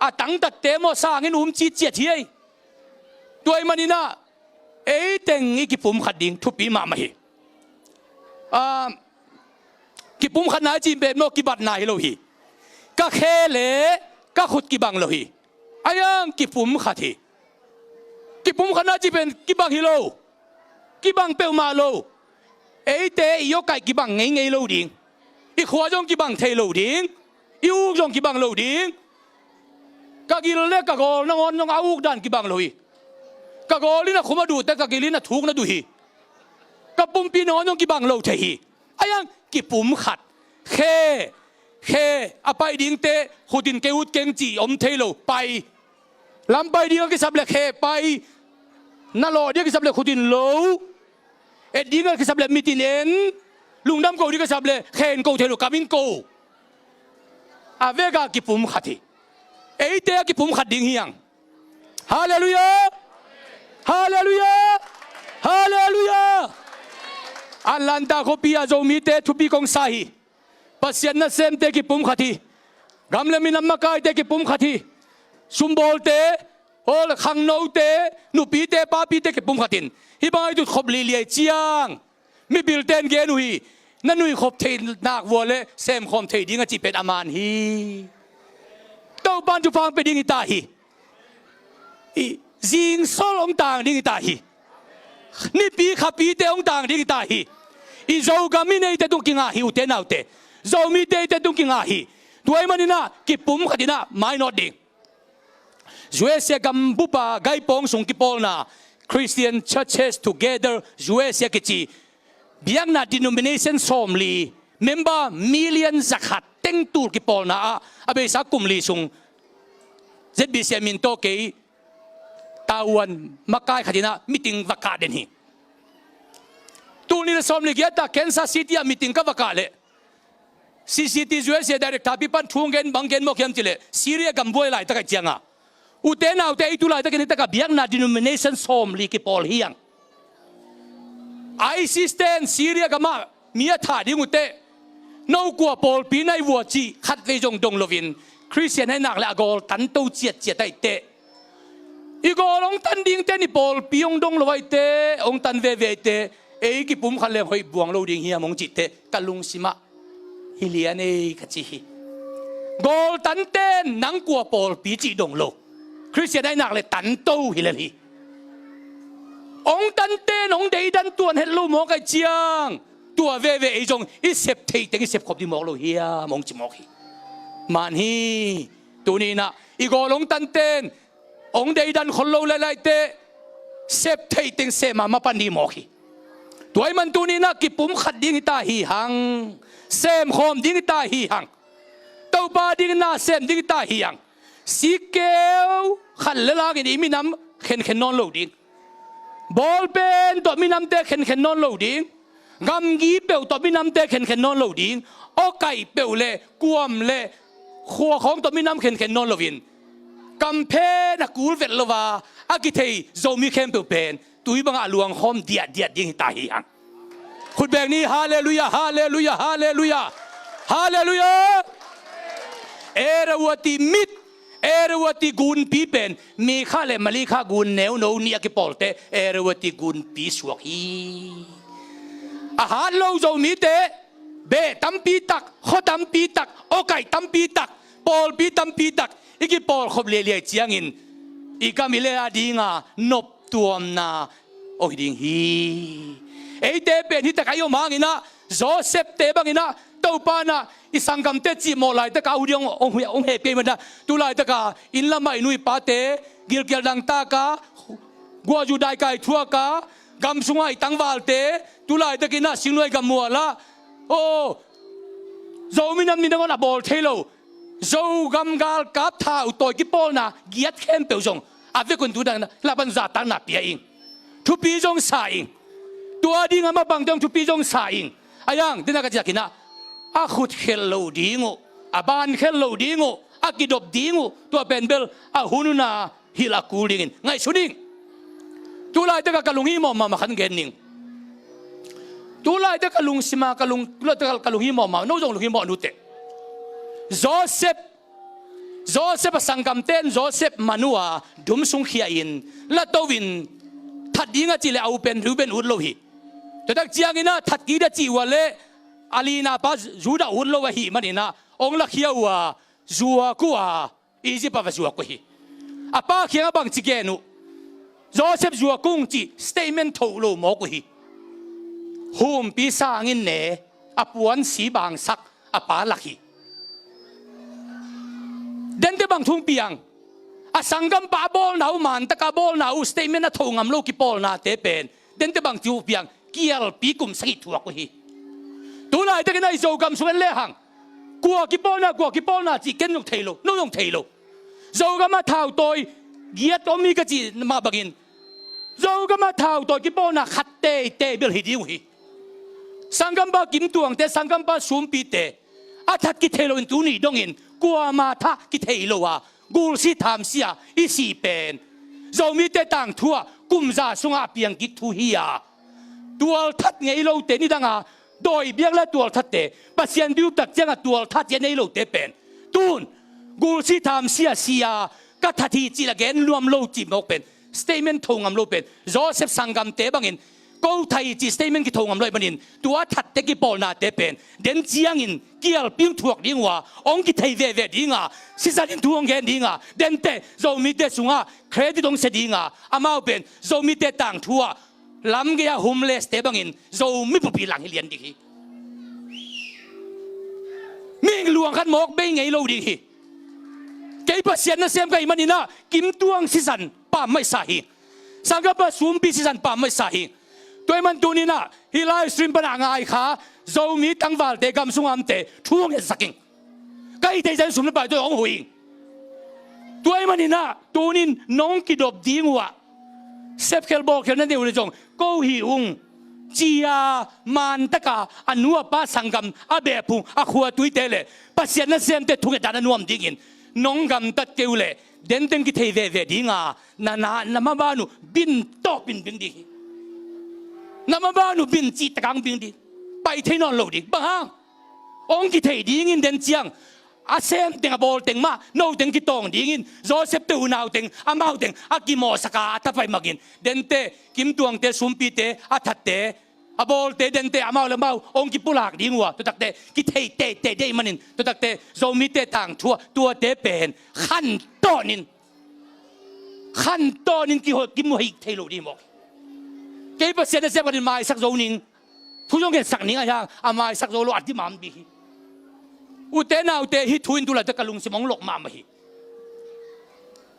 A tangtatte maw, sang in um citciat hi ei. Tua ahih manin ah, ei teng i kipum khat ding thupi mahmah hi. Ah, kipum khatna i cih pen maw, kibatna hi lo hi. Ka khe leh ka khut kibang lo hi. Ahi hang kipum khat hi. Kipum khatna cih pen kibang hi lo. Kibang peuhmah lo. Eite i awkaih kibang ngeingei lo ding. I khua zong kibang thei lo ding. I uk zong kibang lo ding. Ka gil leh ka gawl nangawn zong a uk dan kibang lo hi. Ka gawl in a khum a duh teh ka gil in a thuk na duh hi. Ka pumpi nangawn zong kibang lo thei hi. Ahi hang kipum khat. Khe, khe a pai dingte khut in kei ut keng cih om thei lo, pai. Lam pai ding a kisap le khe pai. Na lawh ding a kisap le khut in lo. Et ding a kisap le mit in en. Lungdam ko ding a kisap le khe in ko thei lo, kam in ko. A vek a kipumkhat hi. Eite a kipumkhat ding hi hang. Halleluiah! Halleluiah! Halleluiah! Atlanta khuapi a Zomite thupi kong sa hi. Pasian nasemte kipumkhat hi. Gam le minam makaite kipumkhat hi. Sumbawlte, aw, khangnote, nupite, papite kipumkhat in hih bang a i tutkhop liliai ciang, mipilte in gen uh hi. Na nuikhop theih nak vua le semkhawm thei ding a cih pen a man hi. Topa'n thupha hong pia ding hi ta hi. I zingsol hong tang ding hi ta hi. Nipi khapite hong tang ding hi ta hi. I Zogam in eite tung kinga hi, ute naute. Zomite eite tung kinga hi. Tua ahih manin ah kipumkhat in ah mainawt ding. U S A gambup a gaipawng sung kipawlna, Christian Churches Together U S A kici, biakna denomination sawmli, member million zakhat teng tul kipawlna ah a beisa kum li sung Z B C A min tawh kei Taiwan makai khat in ah meeting va kah den hi. Tul nih le sawmli giat ah Kansas City ah meeting ka va kah leh, C C T U S A director pi pan thu hong gen, bang gen mawk hiam cih leh, Syria gam buai laitak ahih ciang a, ute naute, ei tu laitakin hih tak a biakna denomination sawmli kipawl hi hang. ISIS ten Syria gam ah mi a thah ding uh teh, no kua pawlpi na hi vua cih khatvei zong dong loin, Khristian ahih nak leh a gawl tanto ciatciat ahih teh, i gawl hong tan ding teh, i pawlpi hong dong lo ahih teh, hong tan veve ahih teh, ei kipumkhat leng hoih buang lo ding hiam hong cih teh, ka lungsim ah hi lian ei ka ci hi. Gawl tan ten nang kua pawlpi cih dong lo. Khristian ahih nak leh tanto hi lel hi. Hong tan ten hong deidan tuan het lo mawk ahih ciang, tua veve ei zong i sep theih teng i sepkhop ding mawk lo hiam hong ci mawk hi. Man hi. Tuni in ah i gawl hong tan ten hong deidan khol lo lel ahih teh, sep theih teng sep mahmah pan ding mawk hi. Tua ahih man tuni in ah kipumkhat ding hi ta hi hang. Semkhawm ding hi ta hi hang. Topa ding na sem ding hi ta hi hang. Sikkeu khat le langin i minam khenkhen nawn lo ding. Bawlpen tawh minamte khenkhen nawn lo ding. Gamgi peuh tawh minamte khenkhen nawn lo ding. Awkaih peuh le kuam le khua khawng tawh minam khenkhen nawn loin, kamphen a kul vet lo a a kithei Zomi khempeuh pen tui bangah a luangkhawm diahdiah ding hi ta hi hang. Khut beng ni. Halleluiah, halleluiah, halleluiah, halleluiah. Erewati mit, Erewati gunpi pen Mikha le Malikha gun neuno nih a kipawlte Erewati gunpi suak hi. A hat lo Zomite beh tampi tak, khua tampi tak, awkaih tampi tak, pawlpi tampi tak i kipawlkhop liailiai ciangin i gam i lei a dinga noptuamna oih ding hi. Eite pen hih tak a i om hangin ah, Joseph-te bangin ah, Topa in ah i sanggamte cihmawh laitak a uh ding hong, hong, hong hehpih ahih manin ah, tu laitak a inn lamah i nu i pate gilkial dangtak a, guahzu daikai thuak a, gam sungah i tangvalte tu laitakin ah singluai gam mual ah, aw, Zomi nam ni nangawn a bawl thei lo Zogam galkap thau tawi kipawlna giat khempeuh zong a vekun tu dang in ah lapan zahtakna pia ing. Thupi zong sa ing. Tua ding a mapangte zong thupi zong sa ing. A yang, dena ka ciakin ah, a khut khelh loh ding uh, a ban khelh loh ding uh, a kidop ding uh, tua pen bel a hun hun a hilh a kul dingin ngaihsun ing. Tu laitak a ka lunghimawh mahmah khat gen ning. Tu laitak a ka lungsim a ka lung, tu laitak a ka lunghimawh mahmah, no zong lunghimawh nuteh. Joseph, Joseph a sanggamte in Joseph man uh a dum sung khia in, lato in, that ding a cih leh a u pen Reuben ut lo hi. Tua tak ciangin ah that kik ding a cih uh a leh a lina pa Judah ut lo ahih manin ah hong lakhia uh a, zuak uh a, Egypt ah va zuak uh hi. A pa kiangah bangci gen uh? Joseph zuak ung cih statement thoh lo mawk uh hi. Humpi sang in ne, a puan si bangsak, a pa lak hi. Dente bang thu hong piang? A sanggampa a bawlna uh, man taka a bawlna uh, statement a thoh ngam lo kipawlnate pen dente bang thu hong piang? Kialpi kum sagih thuak uh hi. Tu laitakin ah i Zogam sung en lehang Kua kipawlna, kua kipawlna cih ken zong thei lo, no zong thei lo. Zogam ah thautawi giat om hi ka cih mah bangin, Zogam ah thautawi kipawlna khat teitei bel hi ding uh hi. Sanggampa Kim Tuangte, sanggampa Sumpite a that kithei loin tuni dongin kuama thah kithei lo a, gulsi thamsia i sih pen Zomite tangthu ah kum za sungah a piang kik thu hi a, tualthat ngei lote, nidanga dawi biak le tualthatte, Pasian biaktak ciangah tualthat zia nei lote pen tun gulsi thamsia si a, ka that hi cih la gen nuam lo cih mawk pen, statement tho ngam lo pen, Joseph sanggamte bangin ko thei cih statement kitho ngam lo ahih manin, tua thatte kipawlnate pen den ciangin kialping thuak ding uh a, hong kithei veve ding a, sisan in thu hong gen ding a, dente Zomite sungah credit hong sia ding a, amau pen Zomite tangthu ah lam gei-a homeless-te bangin Zomi pawlpi lang hi lian ding hi. Mihing luang khat mawk bei ngei lo ding hi. Kei Pasian nasem ka hih manin ah Kim Tuang sisan pammaih sa hi. Sanggampa Sumpi sisan pammaih sa hi. Tua ahih man tuni-in ah hih live stream pan a ngai kha Zomi tangvalte, gam sung a omte thu hong ngetsak ing. Ka hih theih zah in sum le pai tawh hong huh ing. Tua ahih manin ah tuni-in nong kidop ding uh ah, sepkhel bawlkhel na nei uh leh zong ko hih ung ci-a, man taka a nu a pa sanggam, a beh phung, a khua tuite leh Pasian nasemte thungetdan a nuam dingin nong gamtat kei uh leh denteng kithei veve ding a, na, na, na maban uh bin tawpin bing ding hi. Na maban uh bin cihtak hong bing ding. Pai thei nawn lo ding. Bang hang? Hong kithei dingin den ciang a sem teng, a bawl teng mah, no teng kitawng dingin, Joseph-te unau teng, amau teng a kimawhsak a, a thapai makin, dente, Kim Tuangte, Sumpite, a thatte, a bawlte, dente, amau le amau hong kipulak ding uh a, tua takte kithei teitei ding ahih manin, tua takte Zomite tangthu ah tuate pen khantawnin, khantawnin kiho-, kimuhih thei lo ding mawk. Kei Pasian nasem ka hih manin maisak zo ning. Thu zong gensak ning a hiang, a maisak zo lo a dimam bik hi. Ute naute, hih thu in tu laitak ka lungsim hong lok mahmah hi.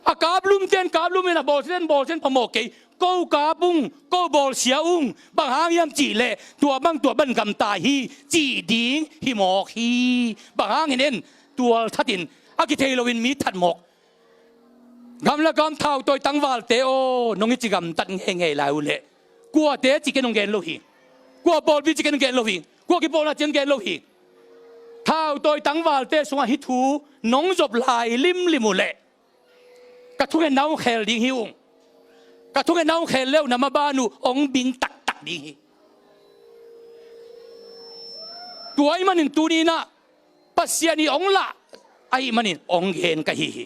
A kaplumte in kaplum in, a bawlsiate in bawlsia in phamawh kei. Ko kap ung, ko bawlsia ung, bang hang hiam cih leh tua bang tua bang gamta hi cih ding hi mawk hi. Bang hang hiam, tualthat in, a kithei loin mi that mawk. Gam le gam thautawi tangvalte aw, nong i ci gamtat ngeingei lai uh leh, kuate ci ken hong gen lo hi. Kua pawlpi ci ken hong gen lo hi. Kua kipawlna ci ken hong gen lo hi. Thautawi tangvalte sungah hih thu nong zop lai limlim uh leh, ka thungetna hong khel ding hi ung. Ka thungetna hong khel le uh na maban uh hong bing taktak ding hi. Tua ahih manin tuni-in ah Pasian in hong lah ahih manin hong gen ka hi hi.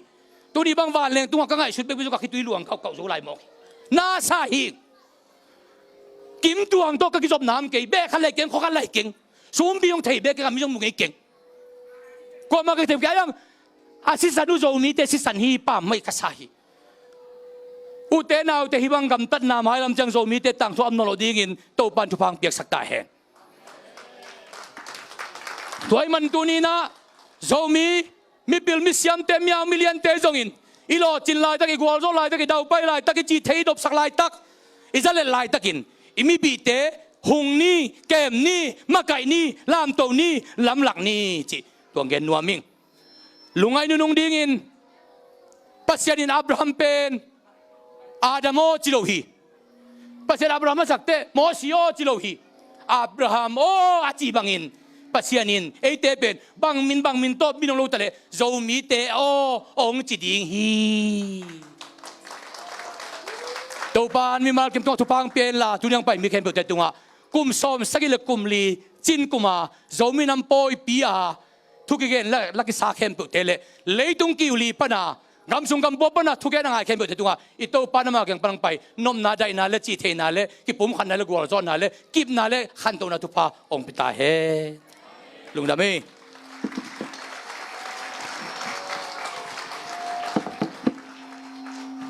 Tuni bang vanleng tungah ka ngaihsut bekbek zong ka khitui luang kauhkauh zo lai mawk hi. Na sa hi. Kim Tuang tawh ka kizopna om kei, beh khat lai keng, khua khat lai keng. Sumpi hong thei bek keng, a mi zong mu ngei keng. Kuamah ka thei kei a hiang, a sisan uh Zomite sisan hi, pammaih ka sa hi. Ute naute, hih bang gamtatna mailam ciang Zomite tangthu a om nawn loh dingin Topa'n thupha hong piaksak ta hen. Tua ahih man tuni-in ah Zomi mipil misiamte, miau miliante zongin i lawhcin laitak, i gualzawh laitak, i daupai laitak, i cih thei i dopsak laitak, i zalet laitakin i mipihte hung ni, kem ni, makaih ni, lamto ni, lamlak ni cih tua hong gen nuam ing. Lungngaih nunung dingin Pasian in Abraham pen Adam aw ci lo hi. Pasian Abraham a sak teh Mosi aw ci lo hi. Abraham aw a cih bangin Pasian in eite pen bangmin bangmin tawh min hong lo ta leh Zomite aw hong ci ding hi. Topa'n mimal kim tungah thupha hong pia hen la, tuni a hong pai mi khempeuhte tungah kum sawmsagih le kum li cin kum a Zomi Nam pawipi a thu kigen la, la kisa khempeuhte le leitung kiu li pana, gam sung gam pua pana thugen a ngai khempeuhte tungah i Topa'n amau kiang pan hong pai nopna, daihna le cihtheihna le kipumkhatna le gualzawhna le kipna le khantona thupha hong pia ta hen. Lungdam hi.